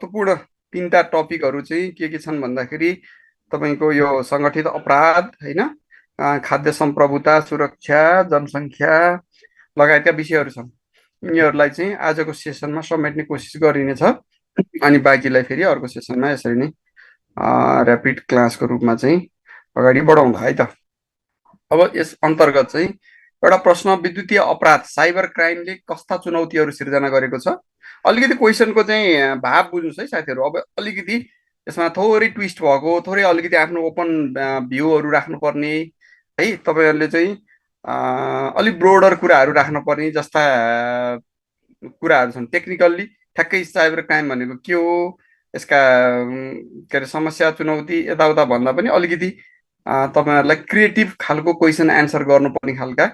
महत्त्वपूर्ण तीनटा टपिकहरू चाहिँ के छन् भन्दाखेरि तपाईँको यो सङ्गठित अपराध होइन, खाद्य सम्प्रभुता सुरक्षा, जनसङ्ख्या लगायतका विषयहरू छन्। यिनीहरूलाई चाहिँ आजको सेसनमा समेट्ने कोसिस गरिनेछ अनि बाँकीलाई फेरि अर्को सेसनमा यसरी नै ऱ्यापिड क्लासको रूपमा चाहिँ अगाडि बढाउँला है त। अब यस अन्तर्गत चाहिँ एउटा प्रश्न, विद्युतीय अपराध साइबर क्राइमले कस्ता चुनौतीहरू सिर्जना गरेको छ। अलिकति क्वेसनको चाहिँ भाव बुझ्नुहोस् है साथीहरू। अब अलिकति यसमा थोरै ट्विस्ट भएको, थोरै अलिकति आफ्नो ओपन भ्यूहरू राख्नुपर्ने है, तपाईँहरूले चाहिँ अलिक ब्रोडर कुराहरू राख्नुपर्ने जस्ता कुराहरू छन्। टेक्निकल्ली ठ्याक्कै साइबर क्राइम भनेको के हो, यसका के अरे समस्या चुनौती यताउता भन्दा पनि अलिकति तपाईँहरूलाई क्रिएटिभ खालको क्वेसन एन्सर गर्नुपर्ने खालका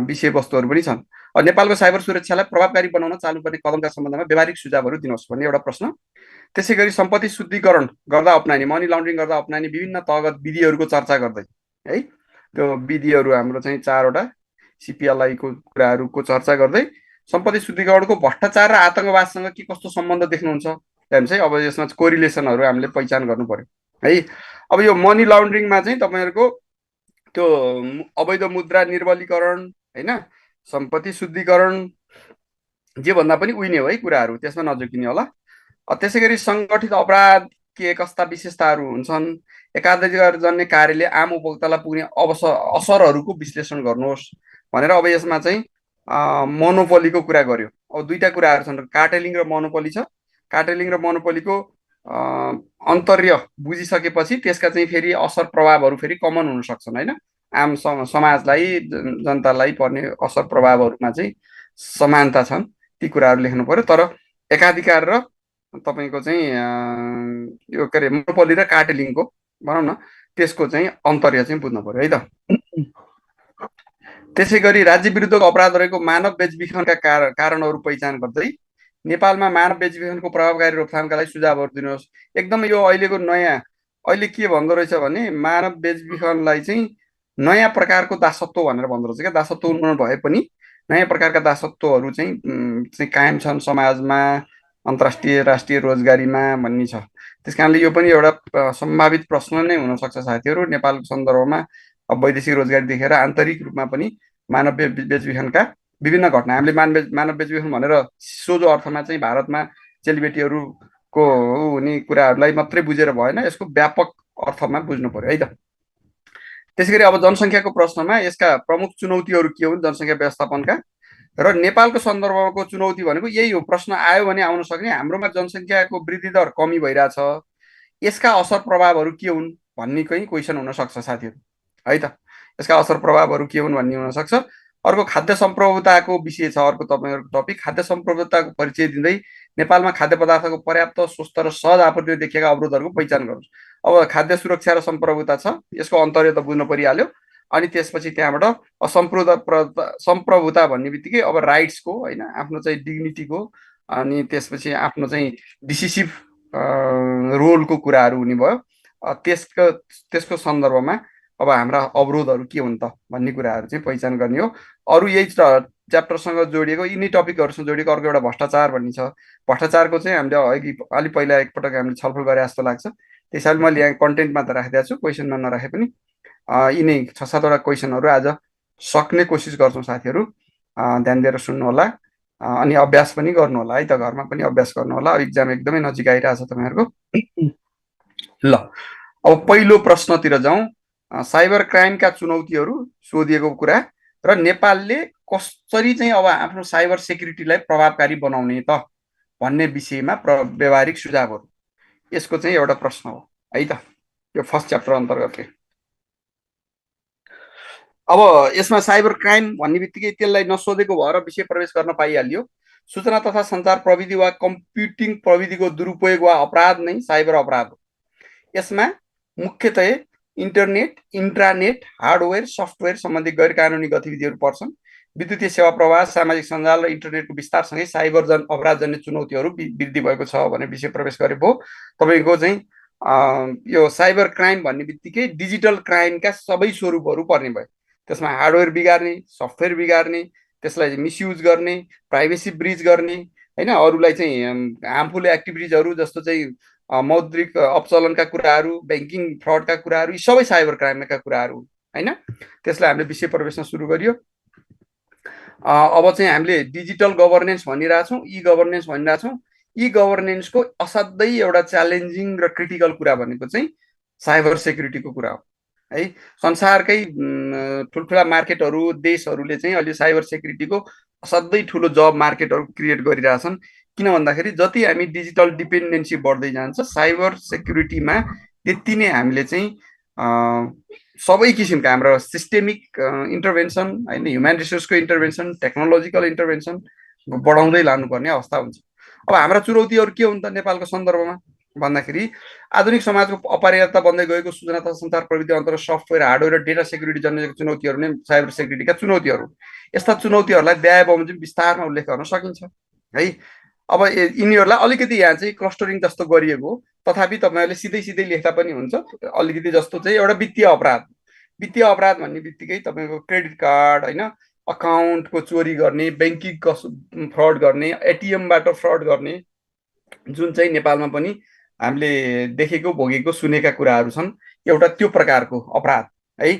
विषयवस्तुहरू पनि छन्। नेपालको साइबर सुरक्षालाई प्रभावकारी बनाउन चाल्नुपर्ने कदमका सम्बन्धमा व्यावहारिक सुझावहरू दिनुहोस् भन्ने एउटा प्रश्न। त्यसै गरी सम्पत्ति शुद्धिकरण गर्दा अप्नाइने, मनी लन्ड्रिङ गर्दा अप्नाइने विभिन्न तहगत विधिहरूको चर्चा गर्दै है, त्यो विधिहरू हाम्रो चाहिँ 4वटा सिपिएलआईको कुराहरूको चर्चा गर्दै सम्पत्ति शुद्धिकरणको भ्रष्टाचार र आतङ्कवादसँग के कस्तो सम्बन्ध देख्नुहुन्छ त्यहाँदेखि चाहिँ अब यसमा कोरिलेसनहरू हामीले पहिचान गर्नु पर्यो है। अब यो मनी लन्ड्रिङमा चाहिँ तपाईँहरूको त्यो अवैध मुद्रा निर्बलीकरण होइन, सम्पत्ति शुद्धिकरण जे भन्दा पनि उइने हो है कुराहरू, त्यसमा नझुकिने होला। त्यसै गरी सङ्गठित अपराध के कस्ता विशेषताहरू हुन्छन्, एकाधिकारजन्य कार्यले आम उपभोक्तालाई पुग्ने असरहरूको विश्लेषण गर्नुहोस् भनेर अब यसमा चाहिँ मोनोपोलीको कुरा गर्यो। अब दुईटा कुराहरू छन्, कार्टेलिङ र मोनोपोली छ। कार्टेलिङ र मोनोपोलीको अन्तर्य बुझिसकेपछि त्यसका चाहिँ फेरि असर प्रभावहरू फेरि कमन हुन सक्छन् होइन। आम समाजलाई जनतालाई पर्ने असर प्रभावहरूमा चाहिँ समानता छन्, ती कुराहरू लेख्नु पर्यो। तर एकाधिकार र तपाईँको चाहिँ यो के अरे मोनोपोली र कार्टेलिङको भनौँ न त्यसको चाहिँ अन्तर्य चाहिँ बुझ्नु पर्यो है त। त्यसै गरी राज्य विरुद्धको अपराधहरूको मानव बेचबिखनका कारणहरू पहिचान गर्दै नेपालमा मानव बेचबिखनको प्रभावकारी रोकथामका लागि सुझावहरू दिनुहोस्। एकदम यो अहिलेको नयाँ अहिले के भन्दो रहेछ भने मानव बेचबिखनलाई चाहिँ नयाँ प्रकारको दासत्व भनेर भन्दो रहेछ क्या। दासत्व उन्मूलन भए पनि नयाँ प्रकारका दासत्वहरू चाहिँ कायम छन् समाजमा, अन्तर्राष्ट्रिय राष्ट्रिय रोजगारीमा भन्ने छ। त्यस कारणले यो पनि एउटा सम्भावित प्रश्न नै हुनसक्छ साथीहरू। नेपालको सन्दर्भमा अब वैदेशिक रोजगारी देखेर आन्तरिक रूपमा पनि मानव बेचबिखनका विभिन्न घटना, हामीले मानव बेचबिखन भनेर सोझो अर्थमा चाहिँ भारतमा चेलीबेटीहरूको हुने कुराहरूलाई मात्रै बुझेर भएन, यसको व्यापक अर्थमा बुझ्नु पर्यो है त। त्यसै गरी अब जनसङ्ख्याको प्रश्नमा यसका प्रमुख चुनौतीहरू के हुन् जनसङ्ख्या व्यवस्थापनका, र नेपालको सन्दर्भको चुनौती भनेको यही हो। प्रश्न आयो भने आउन सक्ने, हाम्रोमा जनसङ्ख्याको वृद्धि दर कमी भइरहेछ, यसका असर प्रभावहरू के हुन् भन्ने कहीँ क्वेसन हुनसक्छ साथीहरू है त। यसका असर प्रभावहरू के हुन् भन्ने हुनसक्छ। अर्को खाद्य सम्प्रभुताको विषय छ, अर्को तपाईँहरूको टपिक खाद्य सम्प्रभुताको परिचय दिँदै नेपालमा खाद्य पदार्थको पर्याप्त स्वस्थ र सहज आपूर्तिमा देखिएका अवरोधहरूको पहिचान गर्नुहोस्। अब खाद्य सुरक्षा र सम्प्रभुता छ, यसको अन्तर्य त बुझ्नु परिहाल्यो। अनि त्यसपछि त्यहाँबाट सम्प्रभुता भन्ने बित्तिकै अब राइट्सको होइन, आफ्नो चाहिँ डिग्निटीको, अनि त्यसपछि आफ्नो चाहिँ डिसिसिभ रोलको कुराहरू हुने भयो। त्यसको सन्दर्भमा अब हाम्रा अवरोधहरू के हुन् त भन्ने कुराहरू चाहिँ पहिचान गर्ने हो। अरू यही च्याप्टरसँग जोडिएको यिनै टपिकहरूसँग जोडिएको अर्को एउटा भ्रष्टाचार भन्ने छ। भ्रष्टाचारको चाहिँ हामीले अलि पहिला एकपटक हामीले छलफल गरे जस्तो लाग्छ, त्यसैले मैले यहाँ कन्टेन्टमा त राखिदिएको छु, क्वेसनमा नराखे पनि यिनै 6-7वटा क्वेसनहरू आज सक्ने कोसिस गर्छौँ साथीहरू। ध्यान दिएर सुन्नु होला अनि अभ्यास पनि गर्नु होला है त, घरमा पनि अभ्यास गर्नु होला। इक्जाम एकदमै नजिक आइरहेछ तपाईँहरूको। ल अब पहिलो प्रश्नतिर जाउँ। साइबर क्राइमका चुनौतीहरू सोधिएको कुरा र नेपालले कसरी चाहिँ अब आफ्नो साइबर सेक्युरिटीलाई प्रभावकारी बनाउने त भन्ने विषयमा व्यावहारिक सुझावहरू, यसको चाहिँ एउटा प्रश्न हो है त, यो फर्स्ट च्याप्टर अन्तर्गत। अब यसमा साइबर क्राइम भन्ने बित्तिकै त्यसलाई नसोधेको भएर विषय प्रवेश गर्न पाइहाल्यो। सूचना तथा सञ्चार प्रविधि वा कम्प्युटिङ प्रविधिको दुरुपयोग वा अपराध नै साइबर अपराध हो। यसमा मुख्यतया इन्टरनेट, इन्ट्रानेट, हार्डवेयर, सफ्टवेयर सम्बन्धी गैर कानुनी गतिविधिहरू पर्छन्। विद्युतीय सेवा प्रवाह, सामाजिक सञ्जाल र इन्टरनेटको विस्तारसँगै साइबर अपराधजन्य चुनौतीहरू वृद्धि भएको छ भने विषय प्रवेश गरेको तपाईँको चाहिँ यो साइबर क्राइम भन्ने बित्तिकै डिजिटल क्राइमका सबै स्वरूपहरू पर्ने भयो। त्यसमा हार्डवेयर बिगार्ने, सफ्टवेयर बिगार्ने, त्यसलाई मिसयुज गर्ने, प्राइभेसी ब्रिच गर्ने, होइन, अरूलाई चाहिँ हार्मफुल एक्टिभिटिजहरू जस्तो चाहिँ मौद्रिक अपचलनका कुराहरू, ब्याङ्किङ फ्रडका कुराहरू, यी सबै साइबर क्राइमका कुराहरू होइन। त्यसलाई हामीले विषय प्रवेशमा सुरु गरियो। अब चाहिँ हामीले डिजिटल गभर्नेन्स भनिरहेछौँ, ई गभर्नेन्स भनिरहेछौँ। ई गभर्नेन्सको असाध्यै एउटा च्यालेन्जिङ र क्रिटिकल कुरा भनेको चाहिँ साइबर सेक्युरिटीको कुरा हो है। संसारकै ठुल्ठुला मार्केटहरू, देशहरूले चाहिँ अहिले साइबर सेक्युरिटीको असाध्यै ठुलो जब मार्केटहरू क्रिएट गरिरहेछन्। किन भन्दाखेरि जति हामी डिजिटल डिपेन्डेन्सी बढ्दै जान्छ, साइबर सेक्युरिटीमा त्यति नै हामीले चाहिँ सबै किसिमका हाम्रो सिस्टेमिक इन्टरभेन्सन होइन, ह्युमन रिसोर्सको इन्टरभेन्सन, टेक्नोलोजिकल इन्टरभेन्सन बढाउँदै लानुपर्ने अवस्था हुन्छ। अब हाम्रा चुनौतीहरू के हुन् त नेपालको सन्दर्भमा भन्दाखेरि आधुनिक समाजको अपरिहार्यता बन्दै गएको सूचना तथा सञ्चार प्रविधि अन्तर्गत सफ्टवेयर, हार्डवेयर र डेटा सेक्युरिटी जन्मेको चुनौतीहरू नै साइबर सेक्युरिटीका चुनौतीहरू। यस्ता चुनौतीहरूलाई व्याय बमोजिम विस्तारमा उल्लेख गर्न सकिन्छ है। अब यिनीहरूलाई अलिकति यहाँ चाहिँ क्लस्टरिङ जस्तो गरिएको, तथापि तपाईँहरूले सिधै सिधै लेख्दा पनि हुन्छ। अलिकति जस्तो चाहिँ एउटा वित्तीय अपराध, वित्तीय अपराध भन्ने बित्तिकै तपाईँको क्रेडिट कार्ड होइन, अकाउन्टको चोरी गर्ने, ब्याङ्किङ फ्रड गर्ने, एटिएमबाट फ्रड गर्ने, जुन चाहिँ नेपालमा पनि हामीले देखेको, भोगेको, सुनेका कुराहरू छन्, एउटा त्यो प्रकारको अपराध है।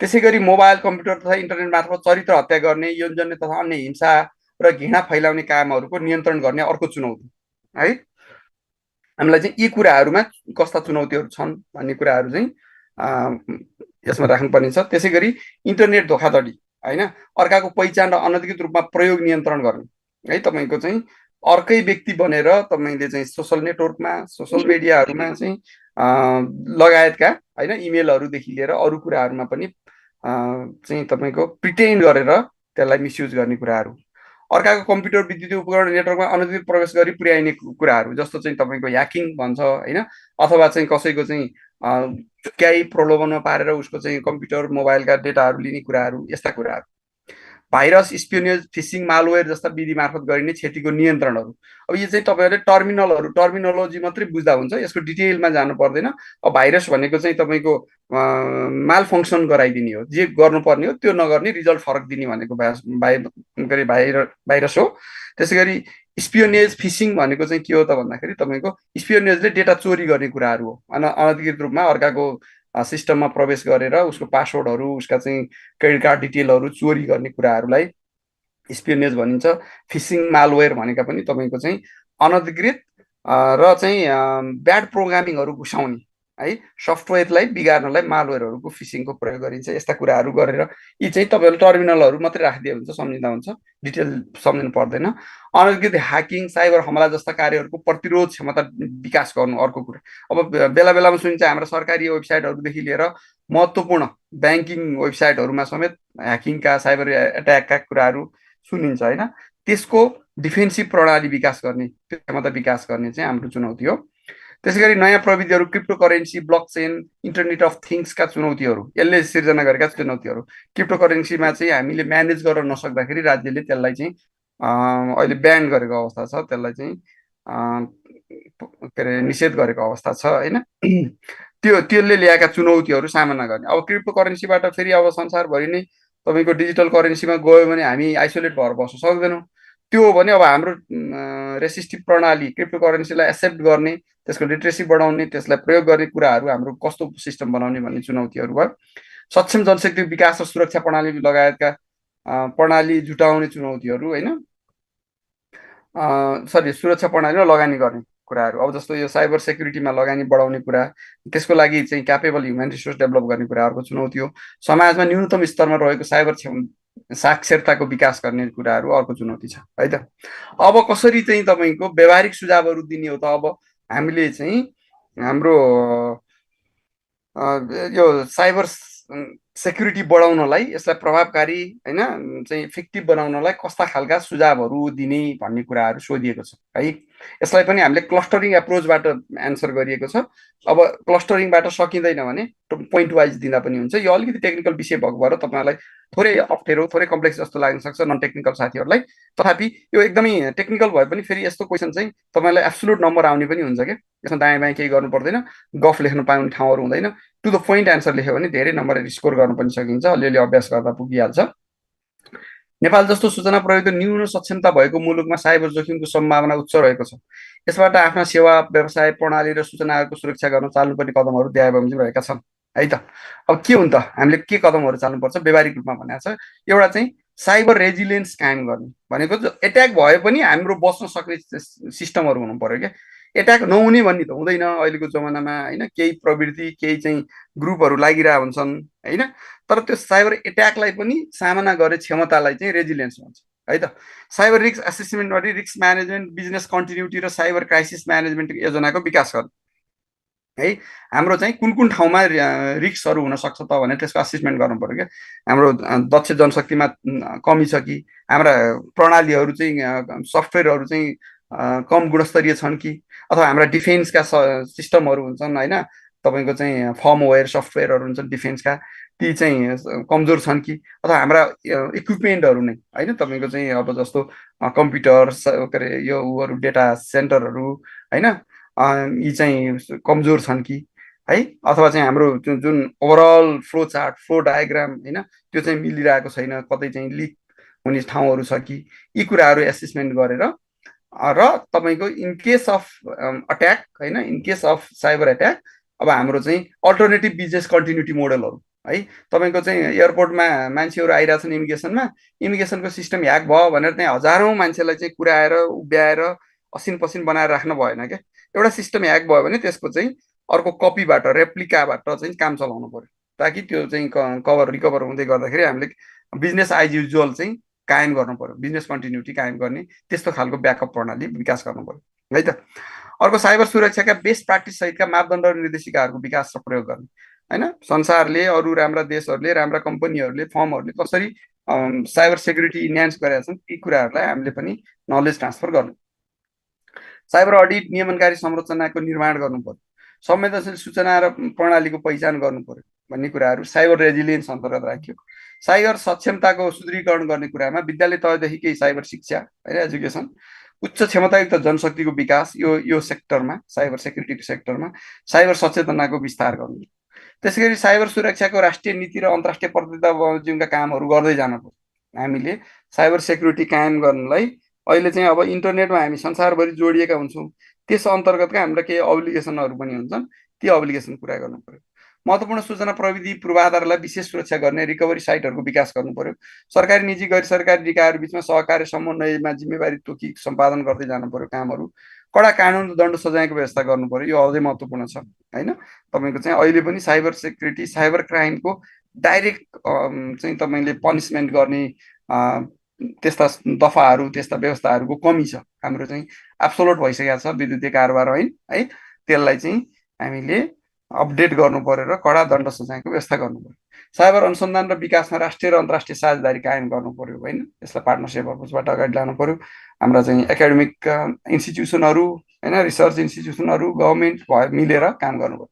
त्यसै गरी मोबाइल, कम्प्युटर तथा इन्टरनेट मार्फत चरित्र हत्या गर्ने, यौनजन्य तथा अन्य हिंसा र घृणा फैलाउने कामहरूको नियन्त्रण गर्ने अर्को चुनौती है। हामीलाई चाहिँ यी कुराहरूमा कस्ता चुनौतीहरू छन् भन्ने कुराहरू चाहिँ यसमा राख्नुपर्ने छ। त्यसै गरी इन्टरनेट धोखाधडी होइन, अर्काको पहिचान र अनधिकृत रूपमा प्रयोग नियन्त्रण गर्ने है। तपाईँको चाहिँ अर्कै व्यक्ति बनेर तपाईँले चाहिँ सोसल नेटवर्कमा, सोसल मिडियाहरूमा चाहिँ लगायतका होइन, इमेलहरूदेखि लिएर अरू कुराहरूमा पनि चाहिँ तपाईँको प्रिटेन्ड गरेर त्यसलाई मिसयुज गर्ने कुराहरू, अर्काको कम्प्युटर, विद्युतीय उपकरण, नेटवर्कमा अनधिकृत प्रवेश गरी पुर्याइने कुराहरू, जस्तो चाहिँ तपाईँको ह्याकिङ भन्छ होइन, अथवा चाहिँ कसैको चाहिँ चुक्याइ प्रलोभनमा पारेर उसको चाहिँ कम्प्युटर, मोबाइलका डेटाहरू लिने कुराहरू, यस्ता कुराहरू। भाइरस, स्पियोनेज, फिसिङ, मालवेयर जस्ता विधि मार्फत गरिने क्षतिको नियन्त्रणहरू। अब यो चाहिँ तपाईँहरूले टर्मिनोलोजी मात्रै बुझ्दा हुन्छ, यसको डिटेलमा जानु पर्दैन। अब भाइरस भनेको चाहिँ तपाईँको माल फङ्सन गराइदिने हो, जे गर्नुपर्ने हो त्यो नगर्ने, रिजल्ट फरक दिने भनेको भाइरस हो। त्यसै गरी स्पियोनेज, फिसिङ भनेको चाहिँ के हो त भन्दाखेरि तपाईँको स्पियोनेजले डेटा चोरी गर्ने कुराहरू हो, अनधिकृत रूपमा अर्काको सिस्टममा प्रवेश गरेर उसको पासवर्डहरू, उसका चाहिँ क्रेडिट कार्ड डिटेलहरू चोरी गर्ने कुराहरूलाई स्पियोनेज भनिन्छ। फिसिङ, मालवेयर भनेका पनि तपाईँको चाहिँ अनधिकृत र चाहिँ ब्याड प्रोग्रामिङहरू घुसाउने है, सफ्टवेयरलाई बिगार्नलाई मालवेयरहरूको, फिसिङको प्रयोग गरिन्छ। यस्ता कुराहरू गरेर यी चाहिँ तपाईँहरूले टर्मिनलहरू मात्रै राखिदिए हुन्छ, सम्झिँदा हुन्छ, डिटेल सम्झिनु पर्दैन। अनधिकृत ह्याकिङ, साइबर हमला जस्ता कार्यहरूको प्रतिरोध क्षमता विकास गर्नु अर्को कुरा। अब बेला बेलामा सुनिन्छ हाम्रा सरकारी वेबसाइटहरूदेखि लिएर महत्त्वपूर्ण ब्याङ्किङ वेबसाइटहरूमा समेत ह्याकिङका, साइबर एट्याकका कुराहरू सुनिन्छ होइन। त्यसको डिफेन्सिभ प्रणाली विकास गर्ने, क्षमता विकास गर्ने चाहिँ हाम्रो चुनौती हो। त्यसै गरी नयाँ प्रविधिहरू, crypto currency, blockchain, internet of थिङ्सका चुनौतीहरू, यसले सिर्जना गरेका चुनौतीहरू। क्रिप्टो करेन्सीमा चाहिँ हामीले म्यानेज गर्न नसक्दाखेरि राज्यले त्यसलाई चाहिँ अहिले ब्यान गरेको अवस्था छ, त्यसलाई चाहिँ के अरे निषेध गरेको अवस्था छ होइन। त्यसले ल्याएका चुनौतीहरू सामना गर्ने। अब क्रिप्टो करेन्सीबाट फेरि अब संसारभरि नै तपाईँको डिजिटल करेन्सीमा गयो भने हामी आइसोलेट भएर बस्न सक्दैनौँ। त्यो हो भने अब हाम्रो रेसिस्टिभ प्रणाली, क्रिप्टो करेन्सीलाई एक्सेप्ट गर्ने, त्यसको लिट्रेसी बढाउने, त्यसलाई प्रयोग गर्ने कुराहरू हाम्रो कस्तो सिस्टम बनाउने भन्ने चुनौतीहरू भयो। सक्षम जनशक्ति विकास र सुरक्षा प्रणाली लगायतका प्रणाली जुटाउने चुनौतीहरू होइन, सुरक्षा प्रणालीमा लगानी गर्ने कुराहरू। अब जस्तो यो साइबर सेक्युरिटीमा लगानी बढाउने कुरा, त्यसको लागि चाहिँ क्यापेबल ह्युमन रिसोर्स डेभलप गर्ने कुरा अर्को चुनौती हो। समाजमा न्यूनतम स्तरमा रहेको साइबर साक्षरताको विकास गर्ने कुराहरू अर्को चुनौती छ है त। अब कसरी चाहिँ तपाईँको व्यावहारिक सुझावहरू दिने हो त? अब हामीले चाहिँ हाम्रो यो साइबर सेक्युरिटी बढाउनलाई, यसलाई प्रभावकारी होइन चाहिँ इफेक्टिभ बनाउनलाई कस्ता खालका सुझावहरू दिने भन्ने कुराहरू सोधिएको छ है। यसलाई पनि हामीले क्लस्टरिङ एप्रोचबाट एन्सर गरिएको छ। अब क्लस्टरिङबाट सकिँदैन भने पोइन्ट वाइज दिँदा पनि हुन्छ। यो अलिकति टेक्निकल विषय भएको भएर तपाईँहरूलाई थोरै अप्ठ्यारो, थोरै कम्प्लेक्स जस्तो लाग्न सक्छ नन टेक्निकल साथीहरूलाई। तथापि यो एकदमै टेक्निकल भए पनि फेरि यस्तो क्वेसन चाहिँ तपाईँलाई एब्सोल्युट नम्बर आउने पनि हुन्छ क्या। यसमा दायाँ बायाँ केही गर्नु पर्दैन, गफ लेख्न पाउने ठाउँहरू हुँदैन। टु द पोइन्ट एन्सर लेख्यो भने धेरै नम्बर स्कोर गर्न पनि सकिन्छ, अलिअलि अभ्यास गर्दा पुगिहाल्छ। नेपाल जस्तो सूचना प्रविधि न्यून सक्षमता भएको मुलुकमा साइबर जोखिमको सम्भावना उच्च रहेको छ। यसबाट आफ्ना सेवा व्यवसाय प्रणाली र सूचनाहरूको सुरक्षा गर्न चाल्नुपर्ने कदमहरू देखाबमोजिम रहेका छन् है त। अब के हुन् त, हामीले के कदमहरू चाल्नुपर्छ व्यावहारिक रूपमा भनेको छ। एउटा चाहिँ साइबर रेजिलियन्स कायम गर्ने भनेको एट्याक भए पनि हाम्रो बस्न सक्ने सिस्टमहरू हुनु पर्यो क्या। एट्याक नहुने भन्ने त हुँदैन अहिलेको जमानामा होइन। केही प्रवृत्ति केही चाहिँ ग्रुपहरू लागिरहेको हुन्छन् होइन। तर त्यो साइबर एट्याकलाई पनि सामना गर्ने क्षमतालाई चाहिँ रेजिलियन्स भन्छ है त। साइबर रिस्क एसेसमेन्ट गरी रिस्क म्यानेजमेन्ट, बिजनेस कन्टिन्युटी र साइबर क्राइसिस म्यानेजमेन्ट योजनाको विकास गर्ने है। हाम्रो चाहिँ कुन कुन ठाउँमा रिस्कहरू हुनसक्छ त भनेर त्यसको असेसमेन्ट गर्नु पर्यो क्या। हाम्रो दक्ष जनशक्तिमा कमी छ कि, हाम्रा प्रणालीहरू चाहिँ सफ्टवेयरहरू चाहिँ कम गुणस्तरीय छन् कि, अथवा हाम्रा डिफेन्सका सिस्टमहरू हुन्छन् होइन, तपाईँको चाहिँ फर्मवेयर सफ्टवेयरहरू हुन्छन् डिफेन्सका, ती चाहिँ कमजोर छन् कि, अथवा हाम्रा इक्विपमेन्टहरू नै होइन तपाईँको चाहिँ अब जस्तो कम्प्युटर के अरे यो उहरू डेटा सेन्टरहरू होइन, यी चाहिँ कमजोर छन् कि है, अथवा चाहिँ हाम्रो जुन overall flow chart flow diagram होइन त्यो चाहिँ मिलिरहेको छैन, कतै चाहिँ लिक हुने ठाउँहरू छ कि, यी कुराहरू एसेसमेन्ट गरेर र तपाईँको इन केस अफ अट्याक होइन, in case of cyber attack अब हाम्रो चाहिँ अल्टरनेटिभ बिजनेस कन्टिन्युटी मोडलहरू है। तपाईँको चाहिँ एयरपोर्टमा मान्छेहरू आइरहेछन् इमिग्रेसनमा, इमिग्रेसनको सिस्टम ह्याक भयो भनेर त्यहाँ हजारौँ मान्छेलाई चाहिँ कुराएर उभ्याएर असिन पसिन बनाएर राख्न भएन क्या। एउटा सिस्टम ह्याक भयो भने त्यसको चाहिँ अर्को कपीबाट रेप्लिकाबाट चाहिँ काम चलाउनु पर्यो, ताकि त्यो चाहिँ कभर रिकभर हुँदै गर्दाखेरि हामीले बिजनेस एज युजुअल चाहिँ कायम गर्नु पर्यो, बिजनेस कन्टिन्युटी कायम गर्ने त्यस्तो खालको ब्याकअप प्रणाली विकास गर्नु पर्यो है त। अर्को साइबर सुरक्षाका बेस्ट प्र्याक्टिस सहितका मापदण्ड र निर्देशिकाहरूको विकास र प्रयोग गर्ने होइन। संसारले अरू राम्रा देशहरूले राम्रा कम्पनीहरूले फर्महरूले कसरी साइबर सेक्युरिटी इन्हान्स गरेका छन् ती कुराहरूलाई हामीले पनि नलेज ट्रान्सफर गर्नु। साइबर अडिट नियमनकारी संरचनाको निर्माण गर्नु पर्यो, संवेदनशील सूचना र प्रणालीको पहिचान गर्नु पर्यो भन्ने कुराहरू साइबर रेजिलियन्स अन्तर्गत राखियो। साइबर सक्षमताको सुदृढीकरण गर्ने कुरामा विद्यालय तहदेखिकै साइबर शिक्षा होइन एजुकेसन, उच्च क्षमतायुक्त जनशक्तिको विकास यो सेक्टरमा साइबर सेक्युरिटीको सेक्टरमा साइबर सचेतनाको विस्तार गर्नु। त्यसै गरी साइबर सुरक्षाको राष्ट्रिय नीति र अन्तर्राष्ट्रिय प्रतिबद्धता बमोजिमका कामहरू गर्दै जानु पर्यो। हामीले साइबर सेक्युरिटी कायम गर्नलाई अहिले चाहिँ अब इन्टरनेटमा हामी संसारभरि जोडिएका हुन्छौँ, त्यस अन्तर्गतका हाम्रा केही अब्लिगेसनहरू पनि हुन्छन्, ती अब्लिगेसन पुरा गर्नु पर्यो। महत्त्वपूर्ण सूचना प्रविधि पूर्वाधारलाई विशेष सुरक्षा गर्ने रिकभरी साइटहरूको विकास गर्नु पर्यो। सरकारी निजी गैर सरकारी निकायहरू बिचमा सहकार्य समन्वयमा जिम्मेवारी तोकी सम्पादन गर्दै जानु पर्यो कामहरू। कडा कानुन र दण्ड सजायको व्यवस्था गर्नु पर्यो, यो अझै महत्त्वपूर्ण छ होइन। तपाईँको चाहिँ अहिले पनि साइबर सेक्युरिटी साइबर क्राइमको डाइरेक्ट चाहिँ तपाईँले पनिसमेन्ट गर्ने त्यस्ता दफाहरू त्यस्ता व्यवस्थाहरूको कमी छ। हाम्रो चाहिँ एब्सोल्युट भइसकेको छ विद्युतीय कारोबार है, त्यसलाई चाहिँ हामीले अपडेट गर्नु पर्यो र कडा दण्ड सजायको व्यवस्था गर्नु पर्यो। साइबर अनुसन्धान र विकासमा राष्ट्रिय र अन्तर्राष्ट्रिय साझेदारी कायम गर्नु पर्यो होइन, यसलाई पार्टनरसिप अप्रोचबाट अगाडि लानु पर्यो। हाम्रा चाहिँ एकाडेमिक इन्स्टिट्युसनहरू होइन, रिसर्च इन्स्टिट्युसनहरू गभर्मेन्ट मिलेर काम गर्नु पर्यो।